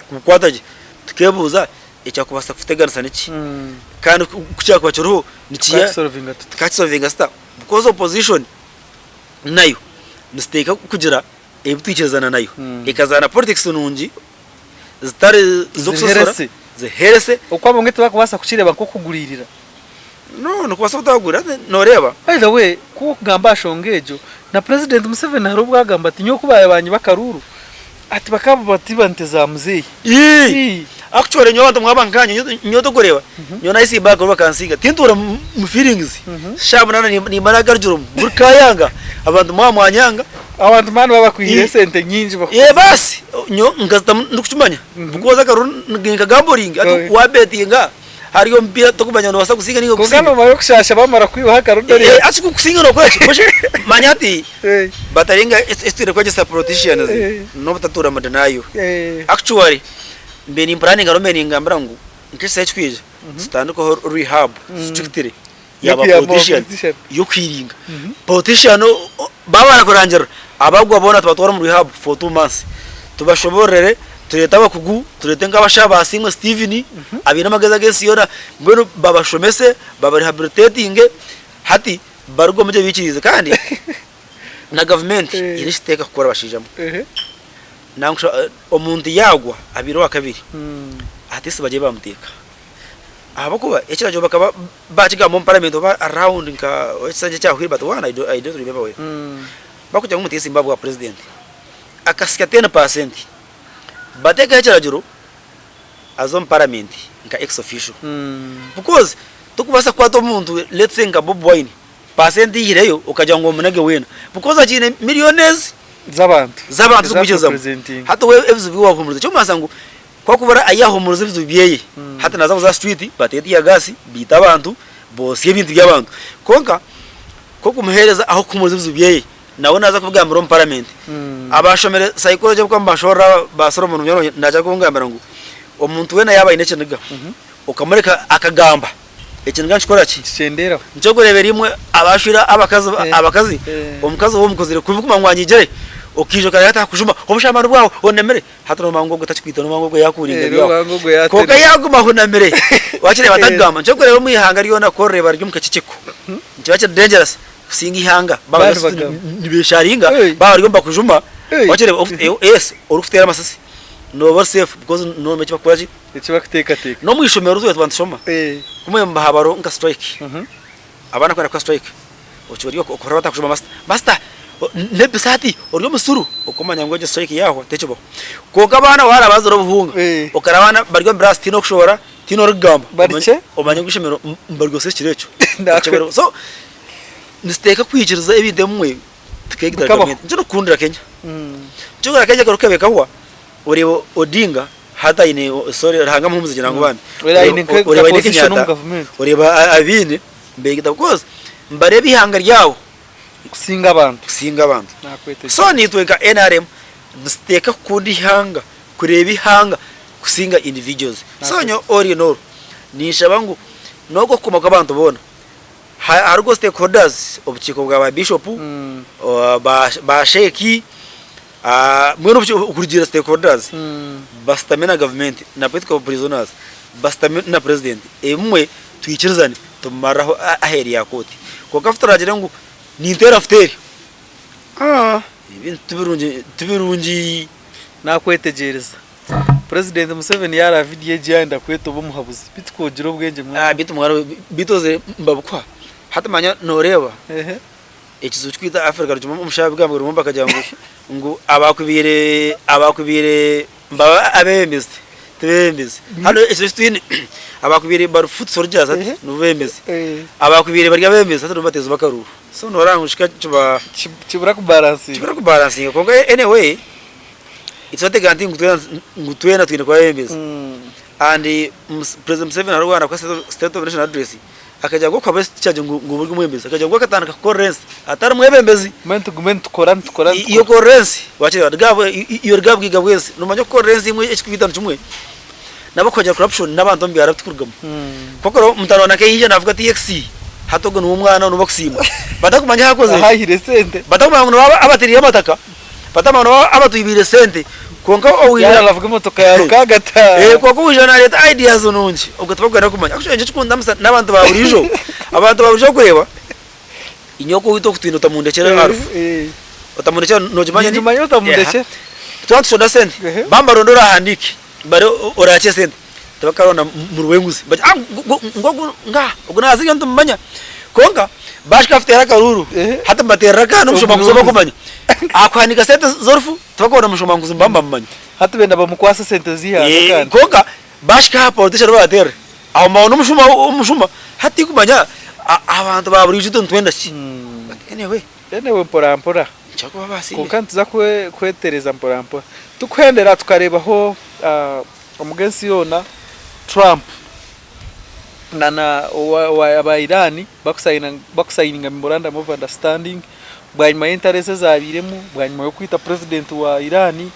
kubukwata gye, tukeebuuza ekyakubaasa kututeganisa niki? Kandi ku kyakuba kiriho nikiya tukakisolvinga tuta? Because opposition nayo nituteekwa kugira ebi twikirizana nayo, ekazaana politics nungi zitari z'okusosola, ziherese. Oku abamwe tibarikubaasa kukireeba nk'okuguriirira. No, nikubaasa kutagurira noreeba. By the way, ku orikugamba aha shonga egyo, na President Museveni hariho obu agamba ati nyowe ku baabanyiba akaruuru, ati bakaba batiba nte za muzeeyi. Ii! Actually nyowe abantu mwaba nkanye, nyowe torikureeba, nyowe nayesimba aha karuuru bakansinga, tintuura mu feelings, shaaha munaana nimba nagarugiremu, buri kayanga abantu mwaba mwanyanga. Abantu mani baba bakwihire esente nyingi bakukuza. Ee baasi, nyowe nkazitamu ndikukimanya, because akaruuru ninkagamboringa, hati wabetinga. Hariyo omupiira tokumanya nobasa kusinga ninga Kwonka kusinga. nomara okushasha bamara kwibaho akarudari. Eh, hati kukusinga nokora ki? Mbwenu manya hati bataringa eki twine kwegyesa politicians n'obutatuura mu denial. Actually mbe nimpuraninga hariho mbe ningambira ngu nk'ekisaaha ekirikwija tutandikeho rehab strictly. yaba Y'okuyamba politician politician. y'okuhiringa. Politician baaba barakurangirira abagwa boona tubatware omu rehab for 2 months, tubashoboororere, tureete abakugu, tureete nk'abashaho ba Asiimwe Steven abaine amagezi ag'ensi yoona, mbwenu babashomese, babarehabilitatinge hati baruge omuri ebyo biikiriize. Kandi na gavumenti eine ekiteeka kukora bashaija mwe. Nangwa omuntu yaagwa abaire owakabiri at least bagye bamuteeka ahabw'okuba ekiragiro bakaba bakigamba omu parliament oba around nka ekisanja ekyahwire but one I don't remember well bakugira ngu muteesimba ahabwa president akasya 10% bateekeho ekiragiro aze omu parliament nka ex officio because tokubaasa kukwata omuntu let's say nka Bobi Wine Percent eihireyo okagira ngu omunage weena because akiine milliones Z'abantu. z'abantu z'okumwikirizamu. Ezakurepresentinga. Hati we ebizibu bi wahumuriza ky'okumanyisa ngu ku akubura ahi yahumuriza ebizibu byeye hati naza kuza aha street bateere tear gas baite abantu boosye ebintu by'abantu kwonka ku okumuheereza ah'okuhumuriza ebizibu byeye nawe naza kubigambira omu parliament. Abashomire psychology ahabw'okuba nibashoboorora ba Solomon Munyoro naija kungambira ngu omuntu weena yaaba aine ekiniga okamureka akagamba Ekiniga nikikora ki? Nikikyenderaho. Nikyo kureebera imwe abashwire abakazi Eh, abakazi eh. omukazi ou omukozire kubi kumanya ngu anyigire okaija okareba ati akujuma obushambani bwawe onemire hati nomanya ngu ogwo takikwita nomanya ngu ogwo yakurinda Eh, ebyawe nomanya ngu ogwo yaterera. kwonka yaguma ahunamire wakireeba Eh. atakugamba nikyo kureeba omu ihanga ryona ku orireeba riri omu kakikyeko nikiba kiri dangerous kusinga ihanga baba Bandi just bagamba. nibesharinga Hey. baba bari nibakujuma Hey. wakireeba yes orikuteera amasasi nooba ori safe because nomanya eki barikukora ki Eki barikuteekateeka. N'omu ishomero twaba nituba nitushoma, kumwe habaho nka strike, abaana ku barikuba strike, okiba ori okwo batakushoma master, master n'ebisaati ori omusiru, okumanya ngu egyo strike yaahwa tekibaho. Kwonka abaana waaraba waazire obuhunga, okareba abaana bari omu biraasi tihaine orikushohora, tihaine orikugamba, omanye ngu ishomero nibaryotsya ekiro ekyo. So nituteekwa kwikiriza ebintu ebimwe tukeegitara gavumenti. Nikyo ndikukundira Kenya. Nikyo orikureeba Kenya ekaba ekahwa, oreeba Odinga Hati aine sorry Ruhanga amuhumuze ngira ngu bambi. Oreeba aine nka Oreeba aine position omu Kenyatta, gavumenti. oreeba abiine mbegita because nibareeba eihanga ryabo Kusinga abantu. kusinga abantu. Nakwetegyereza. So naitwe nka NRM nituteeka kukunda eihanga, kureeba eihanga kusinga individuals. So nyowe all in all ninshaba ngu n'oku okukuma kw'abantu boona hariho stakeholders obukiiko bwa ba bishop, ba sheikh, Mbwenu okurugiirira stakeholders bashutame na gavumenti na political prisoners bashutame na purezidenti ebimwe twikirizane tubimarire aho aheeru ya kooti. Kwonka ku turagire ngu ninteera futeeri ebintu tibirungi tibirungi. Nakwetegyereza. Purezidenti Museveni yaaraba vidiyo egi yaayenda kweta obe omuhabuzi. Beitu ku ogira obwengye mwana. Beitu mwana we beitu oze nibabukuha. Hati manya nooreeba. Ekizibu kikwita Africa nikimwe omushaho yabigamba buri omwe bakagira ngu ngu abakubiire abakubiire nibaba abebembezi tibebembezi hanu ekizibu eki twine abakubiire bari foot soldiers hati nibo bebembezi abakubiire bari abebembezi hati nibo bateezi b'akaruuru so noreeba ngu kika kiba Kibura kubalansinga. Kibura kubalansinga kwonka anyway it's not a guarantee ngu twena ngu twena twine kuba abebembezi and President Museveni hariho obu yakuha state of nation address Akagira ngu okuhabura eki ngu ngu obe ori omwebembezi. Akagira ngu akatandika kukorera ensi atari mwebembezi. Mbwenu tugume nitukora nitukora Iwe okorera ensi wakireeba rugaba iwe rugaba bwiga bw'ensi. Nomanya okukorera ensi imwe ekikubiita nikimwe n'abakuhagira corruption n'abantu omu byaro abu tukurugamu. Kwonka oreeba mutano wa Nakaija navuga TX hati ogu niwe omwana niwe bakusiima. Batakumanya ahu akozire. Ahu aihire esente. Batakumanya ngu nibo abatiriire amataka, batakumanya ngu nibo abatwibiire esente. Kwonka owaija Yaaba navuga emotoka ya rukagata. Eh, kwonka owaija nareeta ideas nungi obwo tibakwenda kumanya. Actually nikyo kikundamisa n'abantu ba buriijo, abantu ba buriijo okureeba inye oku owaitu oku twine otamundekyera Alpha, otamundekyera nogimanya ni Ningimanya otamundekyera. Twaba nitushonda sente, Ehe. bamba baronde orahandiike bare oraakye sente, tibakaronda muri w'enguzi bati ah ngu ogu nga ogu naazirya nitumumanya. Kwonka baashika kuteera akaruuru, Ehe. hati nibateerera akaana omushuma Ogu bakumanya. Akuhandiika sente z'orufu. Tibakwenda omushomankuzi nibaba nibamumanya. Hati benda bamukwase esente z'eihanga kandi. Kwonka bashika aha politician obu barateerera aho nibabona omushuma omushuma hati tikumanya abantu ba buriijo itwe nitwenda ki but anyway. Anyway mpora mpora. Nikyo babaasiime. Kwonka nituza kwetereza mpora mpora. Tukuhendera tukareebaho omuga ensi yoona Trump na na aba Iran bakusayininga memorandum of understanding. Bwanyima y'entaro ezi ezaabairemu, bwanyima y'okwita purezidenti wa Iran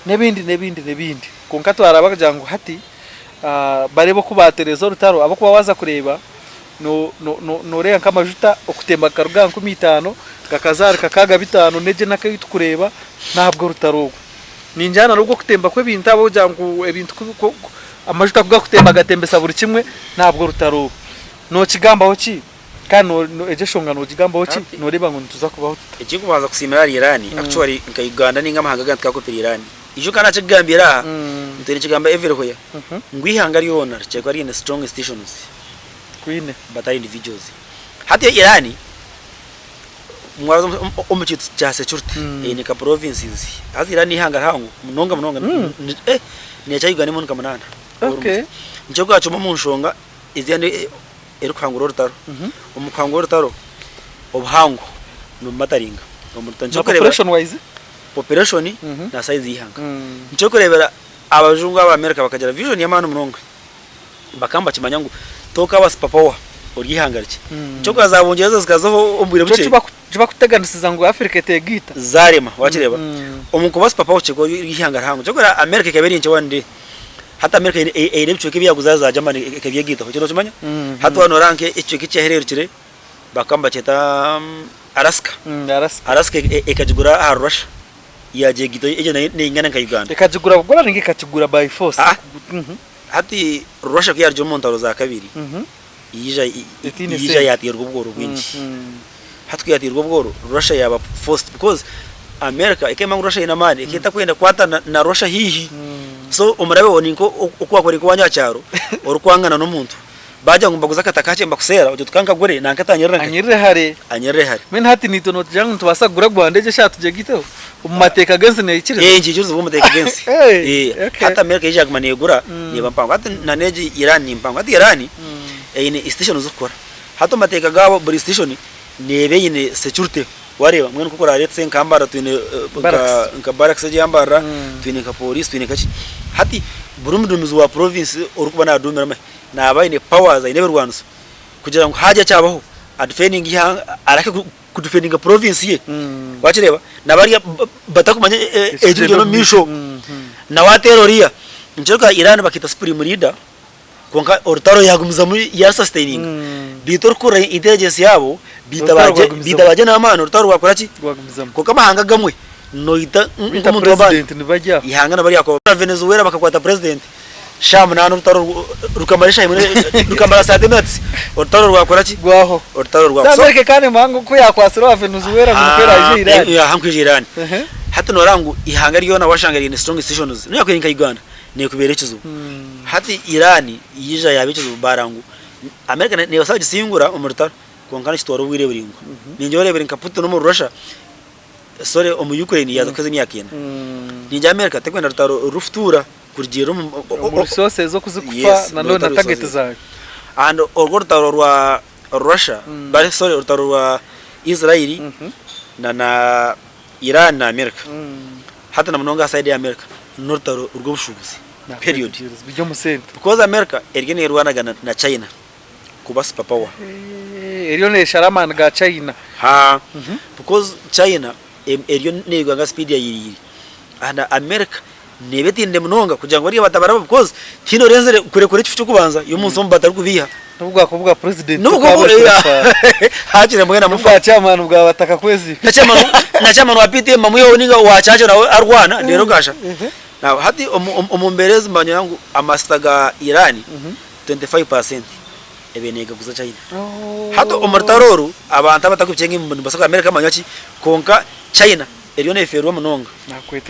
n'ebindi n'ebindi n'ebindi. Kwonka twareeba kugira ngu hati bareebe oku baatereeza orutaro ahabw'okuba waaza kureeba Nooreeba nk'amajuta okutemba gakaruga aha 50 gakaza ahari kakaaga bitaano n'egyo enaku ei turikureeba n'ahabw'orutaro orwo. Ningira na n'obw'okutemba kw'ebintu ahabw'okugira ngu ebintu ku amajuta ku garikutemba gatembesa buri kimwe n'ahabw'orutaro orwo. Nookigambaho ki? Kandi egyo enshonga noogigambaho ki? Nooreeba ngu nituza kubaho tuta? Ekirikubanza kusiimira ahari Iran, actually nka Uganda ninga amahanga agandi tikakopire Iran. Ijo ka nakikugambira aha, nitwe nikigamba everywhere ngu eihanga ryona rikira kuba riine strong institutions. Kwine. Batari individuals. Hati Iran mwaza omu kintu kya security eine nka provinces. Haza Iran n'eihanga rihango munonga munonga eh nekya Uganda emirundi nka munaana. Okay. Nikyo bwacuma omu nshonga ezindi erikuhangura orutaro. Omu kuhangura orutaro obuhango nibumataringa. Na population wise? Population na size y'eihanga. Nikyo orikureebera abajungu aba America bakagira vision y'amaani munonga. Bakaba nibakimanya ngu tokaba super power ori eihanga rikye. Nikyo za Bungyereza zikazaho omu bwire bukye. Nikyo kibakuteganisiza ngu Africa etegaita. Zarema wakireeba. Omu kuba super power kikaba ori eihanga rihango. Nikyo orikureeba America ekaba eri nkye one day. Hati America eine ebicweka ebi yaguza za Germany ekabyegaitaho. Ekyo nokimanya? Hati waaba noreeba nk'ekicweka ekyahererukire bakaba nibakyeta Alaska. Alaska ekagigura ahari Russia. Yagyegaitaho egyo nayo neingana nka Uganda. Ekagigura bugura ninga ekakigura by force? Hati Russia ku yaarugire omu ntaro za kabiri, yaija Etaine yaija sente. yaateerwa obworo bwingi. Hati ku yaateirwe obworo, Russia yaaba forced because America ekemanya ngu Russia eine amaani, ekaba etakwenda kukwatana na Russia haihi. So omurabe we ni nk'oku waakora nk'owaanya aha kyaro orikwangana n'omuntu, baagira ngu nibaguza akataka kakye nibakuseera, ogira oti ka nkagure nanka atanyirira nkahi? Anyirire hare. Anyirire hare. Mbwenu hati naitwe nootugira ngu nitubaasa kugura Rwanda egyo eshaaha tugyegaiteho? Omu mateeka g'ensi neikiriza? Ee nikiikirizibwa omu mateeka g'ensi. Ee, okay. Hati America yaija yaguma neegura neeba mpango. Hati na n'egi Iran ni mpango. Hati Iran eine station z'okukora. Hati omu mateeka gaabo buri station neeba eine security wareeba mbwenu nk'oku orareetse nka Mbarara twine Barracks. nka barracks egi eya Mbarara, twine nka police twine nka ki. Hati buri muduumizi wa province orikuba naaduumira amahe naaba aine powers aine ebirwaniso kugira ngu haagira ekyabaho adifendinge eihanga areke kudifendinga province ye wakireeba nabariya batakumanya ekirikugyenda omu maisho nawe ateera oriya nikyo orikureeba Iran bakeeta supreme leader kwonka orutaro yagumizamu yarusasitaininga beitu orikuhurira intelligence yaabo baita bagye n'amaani orutaro rwakora ki kwonka amahanga agamwe noita nk'omuntu w'amaani eihanga nabo ryakora Venezuela bakakwata president Shaaha munaana orutaro rukamara eshaaha emwe rukamara thirty minutes orutaro rwakora ki? Rwaho. Orutaro rwaho. So America kandi emanya ngu ku yakwasire owa Venezuela ngu nikwo eraije Iran. Aha nkwija Iran. Hati noreeba ngu ihanga ryona washanga riine strong institutions nobu yakuba eri nka Uganda nekubeera ekizibu. Hati Iran yaija yaba ekizibu bareeba ngu America nebaasa kugisingura omu rutaro kwonka nikitwara obwire buraingwa. Ningira oreebire nka Putin omuri Russia sorry omu Ukraine yaaza kuheza emyaka ena. Ningira America terikwenda rutaro rurukutuura. Kurugiirira omu Omu resources oku zikufa Yes, na na no target resources. zaayo. And orwo orutaro rwa Russia, bari sorry orutaro rwa Israel na na Iran na America. Hati na munonga aha side ya America n'orutaro rw'obushuubuzi. Period. Nakwetegyereza biri omu sente. Because America eriyo neerwanagana na China kuba super power. Eriyo neeshara amaani ga China. Haa. Because China eriyo neerwa nka speed ya yiriiri. And America neeba etiinire munonga kugira ngu bariya batabaraba because tihaine orenzire kurekura ekifu ky'okubanza y'omunsi omu batarikubiiha. N'obu bwakuba obwa president N'obu okaba bwakuba orikurefa. Hakiri mbwenu N'obu amufa. bwa chairman bwa batakakwezi. Na chairman na chairman wa PTM bamwiheho ninga owa church nawe arwana reero kasha. Now hati omu omu mbeera ezi manyire ngu amasita ga Iran 25% ebaire negaguza China. Hati omu rutaro oru abantu abatarikubikyenga nibabaasa kugira America manya ki kwonka China eriyo nefeerwa munonga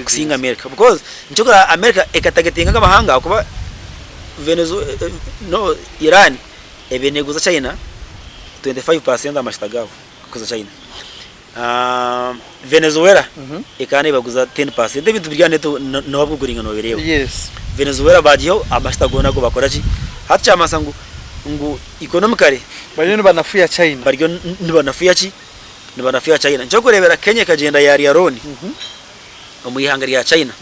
kusinga America because nikyo orikureeba America ekatagetinga nk'amahanga ahakuba Venezuela no Iran ebaire neguza China 25% aha mashita gaabo kuguza China. Venezuela ekaba nebaguza 10% ebintu biri aha net nowaguguringa nobireeba. Venezuela bagihaho amashita goona ago bakora ki hati kyamanyisa ngu ngu economically Bariyo nibanafuya China. Bariyo nibanafuya ki? Nibanafuya China. Nikyo orikureebera Kenya ekagyenda yaarya looni omu ihanga rya China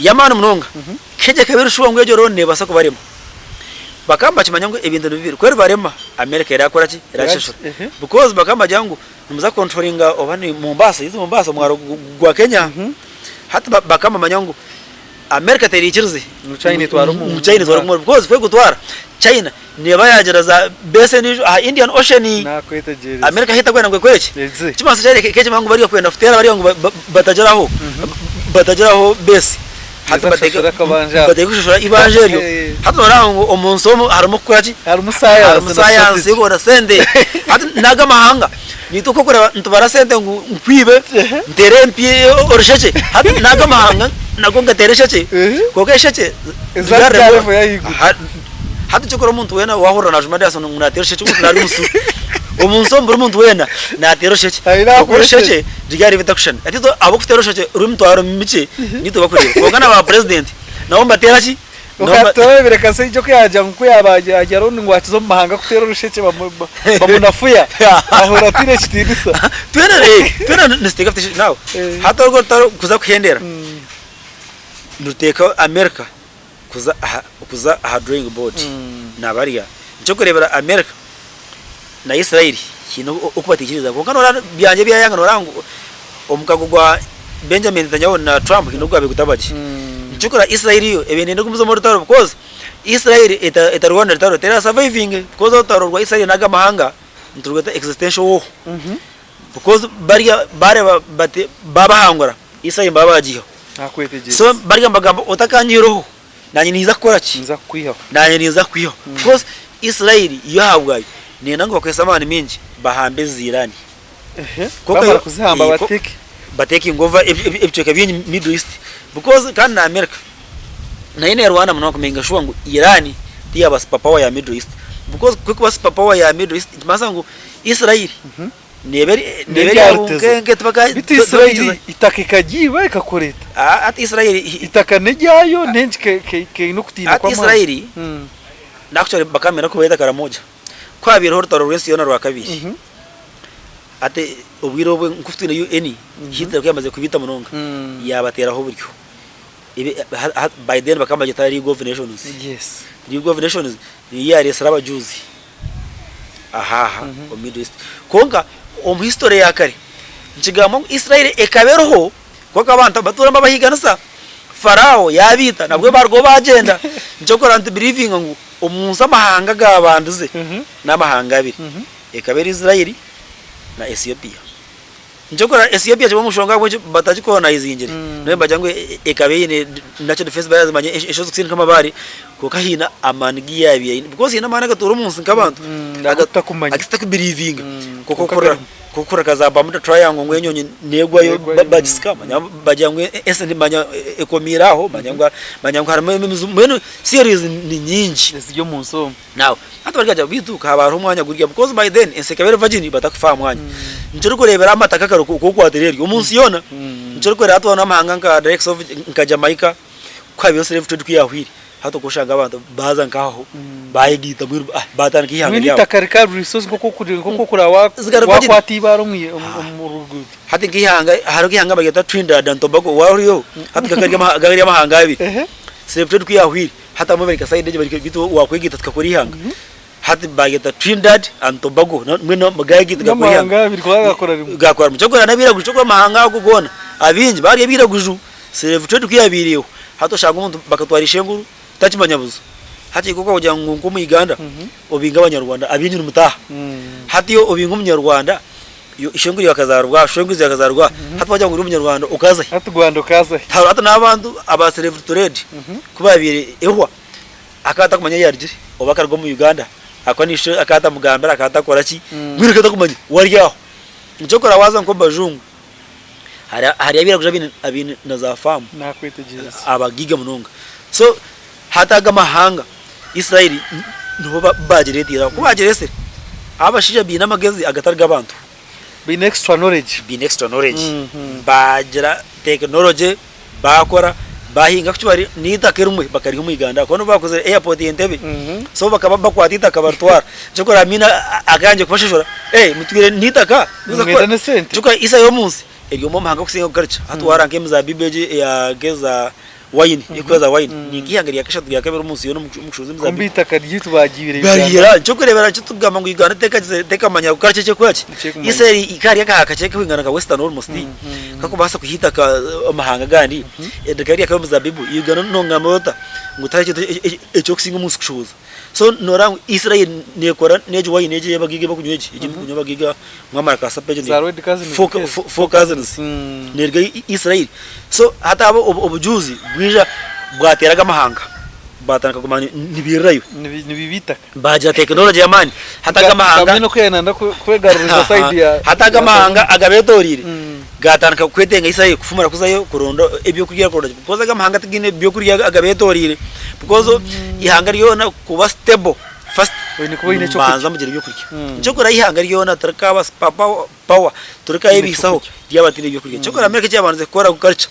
y'amaani munonga. Kenya ekaba eri shuwa ngu egyo looni neebaasa kubarema. Bakaba nibakimanya ngu ebintu ni bibiri, ku eribarema America eraakora ki? Eraashashura. Because bakaba nibagira ngu nimuza kukonturoringa oba ni Mombasa, is it Mombasa omwaro gwa Kenya. Hati bakaba nibamanya ngu. America terikirize Ngu China etware omu- ngu China etware omu because ku ekutwara China neeba yaagira za base endiijo aha Indian Ocean. Nakwetegyereza. America hati etakwenda ngu ekore ki? Eze. Ekimanyiso kyayo ekimanya ngu bariya kwenda kuteera bariya ngu batagiraho batagiraho base. Hati Eza kushashura akabanja ako. bateeke kushashura eibanja eryo. Hati noreeba ngu omunsi omu harimu kukora ki? Harimu sayansi Harimu na sayansi strategy. y'okuronda sente. Hati n'aga amahanga naitwe ku orikureeba nitubara sente ngu nkwibe nteere empi orushekye. Hati n'aga amahanga nago nigateera eshekye kwonka eshekye Eza ziri aha level y'ahaiguru. Hati kyokora omuntu weena waahurira naajuma Dyson ngu naateera orushekye omuntu naari omusiru. Omu nsi omu buri muntu weena naateera orushekye. Aine ahu Kwonka orushekye orushekye. ryari ritakushushana. Hati itwe ahabw'okuteera orushekye rw'emitwaro mikye niitwe bakureeba. Kwonka na ba purezidenti nabo nibateera ki? Nabo niba- Okatorebire Kasaija oku yaagira ngu ku yaaba agyera orundi ngu akize omu mahanga kuteera orushekye bamunafuya ahurira ataine ekitiinisa. Twena twena nituteeka now hati orwo orutaro kuza kuhendera niruteeka America kuza aha kuza aha drawing board nabarya nikyo orikureebera America na Israel haine oku bataikiriza kwonka noreeba byangye byayanga noreeba ngu omukago gwa Benjamin Netanyahu na Trump haine oku gwabaire gutabagye nikyo orikureeba Israel yo ebaire neyenda kugumizamu orutaro because Israel etarwana rutaro tera survivinge because orutaro rwa Israel nago amahanga niturweta existential war because barya bareeba bati babahangura Israel nibaba bagiihaho. Nakwetegyereza. So barya nibagamba otakanyihireho nanye ninza kukora ki? Ninza kukwihaho. Nanye ninza kukwihaho. Because Israel yo ahabwayo neyenda ngu bakozese amaani maingi bahambe ezi Iran. Ehe. Kwonka Bamara yo- kuzihamba eh, bateeke. Batekinge over ebicweka bingi Middle East because kandi na America nayo nerwana munonga kumakinga sure ngu Iran tiyaba super power ya Middle East because ku ekuba super power ya Middle East nikimanyisa ngu Israel Neeba eri neeba eri aho N'ebyaritezo. nkenke tibaka Beitu Israeli eitaka ekagiiba ekakora eta? Hati Israeli Eitaka n'eryayo n'enki ke- ke- keine okutiina Hati kw'amaani. Israeli actually bakamera kubeeta Karamoja. Ku haabaireho orutaro rw'ensi yoona rwa kabiri, hati obwire obwe nk'oku twine UN, Hitler ku yaamazire kubiita munonga, yaabateeraho oburyo. Ebi- ha- ha- By then bakaba nibagyeta League of Nations. Yes. League of Nations niyo yaareetsire abajuuzi. Aha aha omu Middle East. Kwonka omu history ya kare nikigambwa ngu Israel ekaba eriho kwonka abantu batuura nibabahiiganisa. Farao yaabaita nabwo baarugaho baagyenda. Nikyo orikureeba nitubiriivinga ngu omu nsi amahanga agaabandize n'amahanga abiri. Ekaba eri Israel na Ethiopia. Nikyo orikureeba Ethiopia kimwe omu nshonga ahabw'enki batagikolonayizingire nobu nibagira ngu ekaba eine natural defence barriers manya enshozi kusindika amabaare kwonka haine amaani agu yaabaire eine because haine amaani agatuura omu nsi nk'abantu Agu tutakumanya. agu tutakubiriivinga Kwonka garimu. Nk'okuhurira nka za Bermuda Triangle ngu enyonyi neegwayo Neegwayo, bagisika manya bagira ngu ensi manya ekomiire aho manya ngu manya ngu harimu emizimu mbwenu theories ni nyingi. Eziri omu nsi omu. Now hati barikugira beitu haba hariho omwanya gurya because by then ensi ekaba eri virgin batakufa aha mwanya. Nikyo orikureebera amataka kare oku okwatira eryo omu nsi yoona. Nikyo orikureebera hati waaba n'amahanga nka the likes of nka Jamaica ku haabaire slave trade ku yaahwire hati okwo oshanga abantu baaza nk'aho baayegaita mbwenu baatandika eihanga Mbwenu ryabo. eitaka rikaba riri resource nk'oku orikureeba Zikaba virgin. waakwata eibaare omu ruguuto. Hati nk'eihanga hariho nk'eihanga nibaryeta Trinidad and Tobago waaba oriyo hati gakaba gari amahanga abiri. Slave trade ku yaahwire Hati abamwe bari nka sayidi egi bari beitu wakwegaita tukakora eihanga. Hati baayeta Trinidad and Tobago mbwenu gaayegaita gakora eihanga. N'amahanga abiri kwonka gakora rimwe. Gakora rimwe. Kyokora n'abairaguju kyokora amahanga ago goona abaingi bari abairaguju. Slave trade ku yaabaireho hati oshanga omuntu bakatwara ishenguru takimanya buzu. Hati itwe kugira ngu nk'omu Uganda obinge abanyarwanda abaingi nimutaaha. Hati iwe obinga omunyarwanda ishenguru ryawe akazaarwa aha, shwenguru yawe akazaarwa aha, hati wagira ngu ori omunyarwanda okaza hi? Hati Rwanda okaza hi? Hati n'abantu aba slave trade ku baabaire ehwa, akaba atakumanya ahu yaarugire oba akaruga omu Uganda ahakuba n'eishe akaba atamugambira akaba atakora ki, mbwenu akaba atakumanya we ari aho. Nikyo orikureeba waaza nk'omu bajungu, hariho abairaguju abaine na za faamu Naakwetegyereza. abagaiga munonga. So hati ago amahanga Israel nibo baagireeteire aho. Ku baagireetsire, abashaija baine amagezi agatari g'abantu. Baine extra knowledge. Baine extra knowledge. Baagira tekinologye, baakora, baahinga actually n'eitaka erimwe bakariiha omu Uganda ahakuba nibo baakozire airport Entebbe. So bakaba bakwata eitaka baritwara. Kyokora Amin akayangye kubashashura, eh mutwire n'eitaka. Nimwenda n'esente. Kyokora Israel omu nsi eri omwe omu mahanga agarikusinga kugarukye. Hati waareba nk'emizabibu egi eya nk'eza. wine erikukoza wine ni nk'eihanga rya kashatu rya kabiri omu nsi yoona omu kushohoza Kumbe emizaabibu. eitaka ryaitu baryibire Uganda. Baryira nikyokureebera nikyo turikugamba ngu Uganda tekagizire tekamanya ngu kare kekora ki. Tikyekumanya. Israel kari akaha kakye kwingana nka western almost kakubaasa kuha eitaka amahanga agandi rikaba rya kabiri omu mizaabibu Uganda nongamba ota ngu tihariho ekintu ekyokusinga omunsi kushohoza. So noreeba ngu Israel nekora n'egi wine egi ey'abagaiga ei bakunywa egi, egi erikunywa abagaiga mwamara ka supper egyo Za Red Cousins nk'ezo. Four Cousins neruga Israel. So hati abo obujuuzi bwija bwateera aga amahanga batandika kuguma nibairirayo. Nibiiba eitaka. Bagira tekinology y'amaani hati aga amahanga. Nka oku yenda kwegaruriza side ya. Hati aga amahanga agabetoreire gatandika kwetenga Israel kufumura kuzayo kuronda ebyokurya kuronda ki because aga amahanga tigaine byokurya agabetoreire because eihanga ryona kuba stable first Oine kuba oine ekyokurya. nimubanza mugira ebyokurya. Ekyokora eihanga ryona tirikaba super power tirikayebiisaho ryaba ritaine byokurya. Ekyokora America ekiyabandize kukora agriculture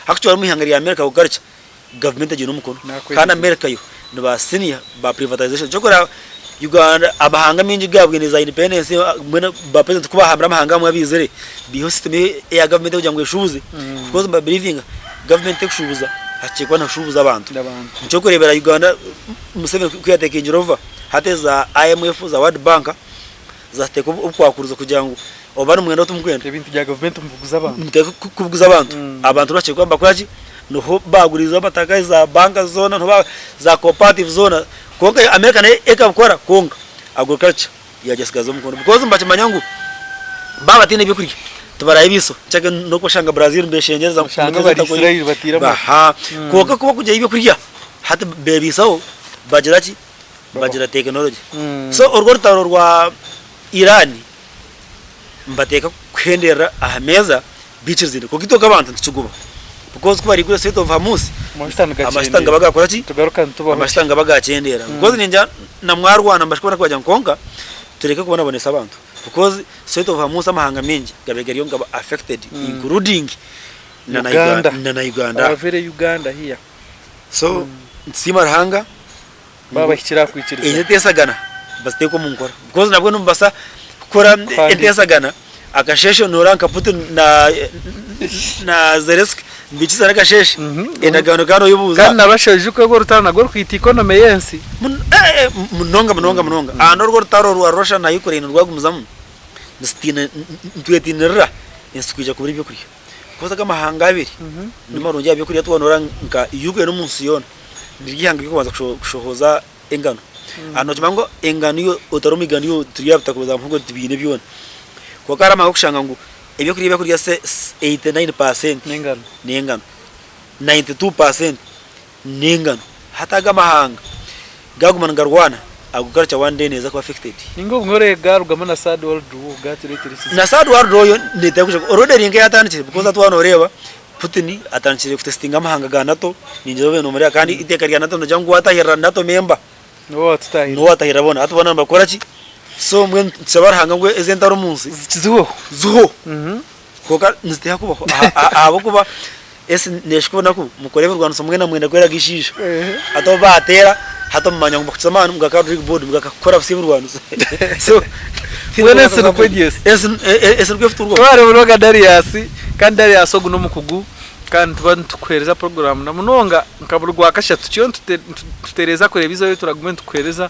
hakucwara omu ihanga rya America agriculture gavumenti egiine omukono kandi America yo ni ba senior ba privatization kyokora Uganda amahanga maingi gabwine za independence mbwenu ba president kubahambire amahanga amwe abaizire baihaho system eya gavumenti kugira ngu eshubuze because niba believinga gavumenti tekushubuza hakikye kuba nihashubuza abantu. Nikyokurebera Uganda Museveni kuyatekingire over hati eza IMF za world bank Zateeka obukwakurizo kugira ngu oba nimwenda oti mukwenda. Ebintu bya gavumenti mubiguze abantu. Muteeke kubiguza abantu. Abantu bakye kuba nibakora ki? Niho bagurize amataka za banka zoona niho za cooperative zoona. Kwonka America nayo ekabikora kwonka agriculture yagyesigaza omukono because nibakimanya ngu baaba bataine byokurya tibarayebiisaho. Nikyo orikushanga Brazil nibeshengyereza ngu Oshanga bari Israel bataire amahe. Kwonka ku barikugira ebyokurya hati bebiisaho bagira ki? Bagira tekinology. So orwo orutaro rwa Iran nibateeka kuhenderera aha meeza baikirizine kwonka itwe nk'abantu nitukiguba because ku baraigura Strait of Hormuz Amashita amashita nigaba gakora ki? Amashita nigaba gakyendeera because ningira na mwarwana mubashe kubona kubagira ngu kwonka tureke kubonabonesa abantu because Strait of Hormuz amahanga maingi gabaire gariyo nigaba affected including na Uganda. na Uganda. Our very Uganda here. So nitusiima Ruhanga. Baaba bahikire aha kwikiriza. Ezi enteesagana baziteeke omu nkora because nabwo nimubasa kukora Kuhandiika. enteesagana akasheeshe noreeba nka Putin na na Zelensky nibaikiriza akasheeshe endagaano kandi oyebuuza Kandi nabashaija oku orwo rutaro narwo rurikwita economy y'ensi. Mun- eh, eh, munonga munonga munonga aha n'orwo orutaro rwa Russia na Ukraine rwagumizamu nitutiina nitwetinirira ensi kwija kubura ebyokurya because aga amahanga abiri nimarungi aha byokurya twanoora nka Ukraine omu nsi yoona. Niryo ihanga ery'okubanza kushohoza engano. Aha nookimanya ngu engano yo otari omu igano yo turi aha butaka bwa muhogo tibiine byona. Kwonka hariho amahanga okushanga ngu ebyokurya ebi barikurya 89% N'engano. n'engano, 92% n'engano. Hati ago amahanga gaaguma nigarwana, agriculture one day neeza kuba affected. Ninga obumwe oreba garugamu na third world war gatureetera ekizibu. Na third world war yo neetandika kwija already eri nk'eyatandikire because hati waaba nooreeba Putin atandikire kutesitinga amahanga ga NATO, ningira obaire nomureeba kandi eiteeka rya NATO nirigira ngu watahirira NATO member, Niwe watutahirira. niwe watahirira boona. Hati boona nibakora ki? So mbwenu nitushaba Ruhanga ngu ezi entaro omu nsi Zihweho. zihweho. Kwonka niziteekwa kubaho ahabw'okuba ensi neeshuka obunaku mukore ebirwaniso mwena mwenda kweraga eishaija. Hati obu baateera, hati omumanya ngu bakukiza amaani mugaka drawing board mugakakora busya ebirwaniso. So Mbwenu ensi nikwo eri esi. Ensi ensi nikwo efuturwa. Twari munonga Darius, kandi Darius ogu n'omukugu kandi nituba nitukuheereza puroguraamu na munonga nka buri Rwakashatu turiyo nitutereeza kureeba eizooba eri turagume nitukuheereza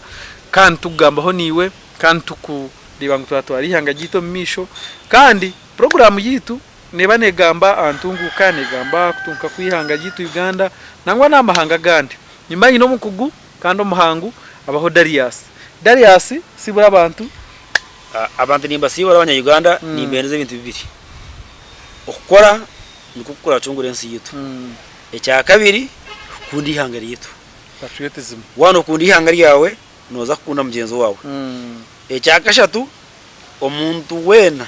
kandi tukugambaho naiwe kandi tukureeba ngu twatwara eihanga ryaitu omu maisho kandi puroguraamu yaitu neeba neegamba aha ntunguuka, neegamba aha kutunguuka kw'eihanga ryaitu Uganda nangwa n'aha mahanga agandi. Nimba nyine omukugu kandi omuhangu abaho Darius. Darius sibura abantu. Abantu nimbasiibura abanya Uganda nimbendeza ebintu bibiri, okukora nikwo kuracungura ensi yaitu, ekyakabiri kukunda eihanga ryaitu. Patriotism. Waaba nokunda eihanga ryawe noza kukunda mugyenzi waawe. Ekyakashatu omuntu weena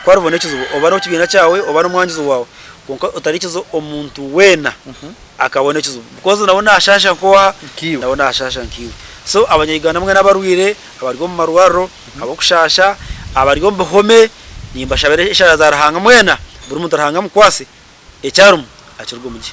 ku aribona ekizibu oba n'owekibiina kyawe oba n'omwangizi waawe kwonka otarikiza omuntu weena akabona ekizibu because nawe nashasha nk'oha? Nkaiwe. Nawe nashasha nkaiwe. So abanya Uganda mbwenu abarwaire, abari omu marwariro, abokushasha, abari omu bihome nimbashabira eshaara za Ruhanga mwena buri muntu Ruhanga amukwase eki arimu akirugemu gye.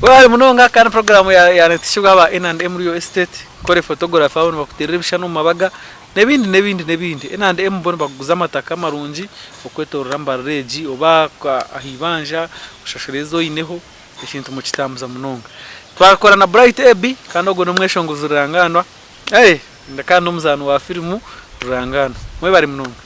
Webare munonga kandi puroguramu ya netushibwa aba N and M Real Estate kukora photography abo nibakuterera ebishushani omu mabaga nebindi nebindi nebindi. N and M bo nibakuguza amataka marungi okwetorora Mbarara egi oba aha ibanja oshashure ezi oineho. Ekintu mukitambuza munonga. Twakora na Bright Ebi kandi ogwo n'omweshongozi rurangaanwa. Hey, kandi n'omuzaani wa firimu rurangaanwa. Mwebare munonga.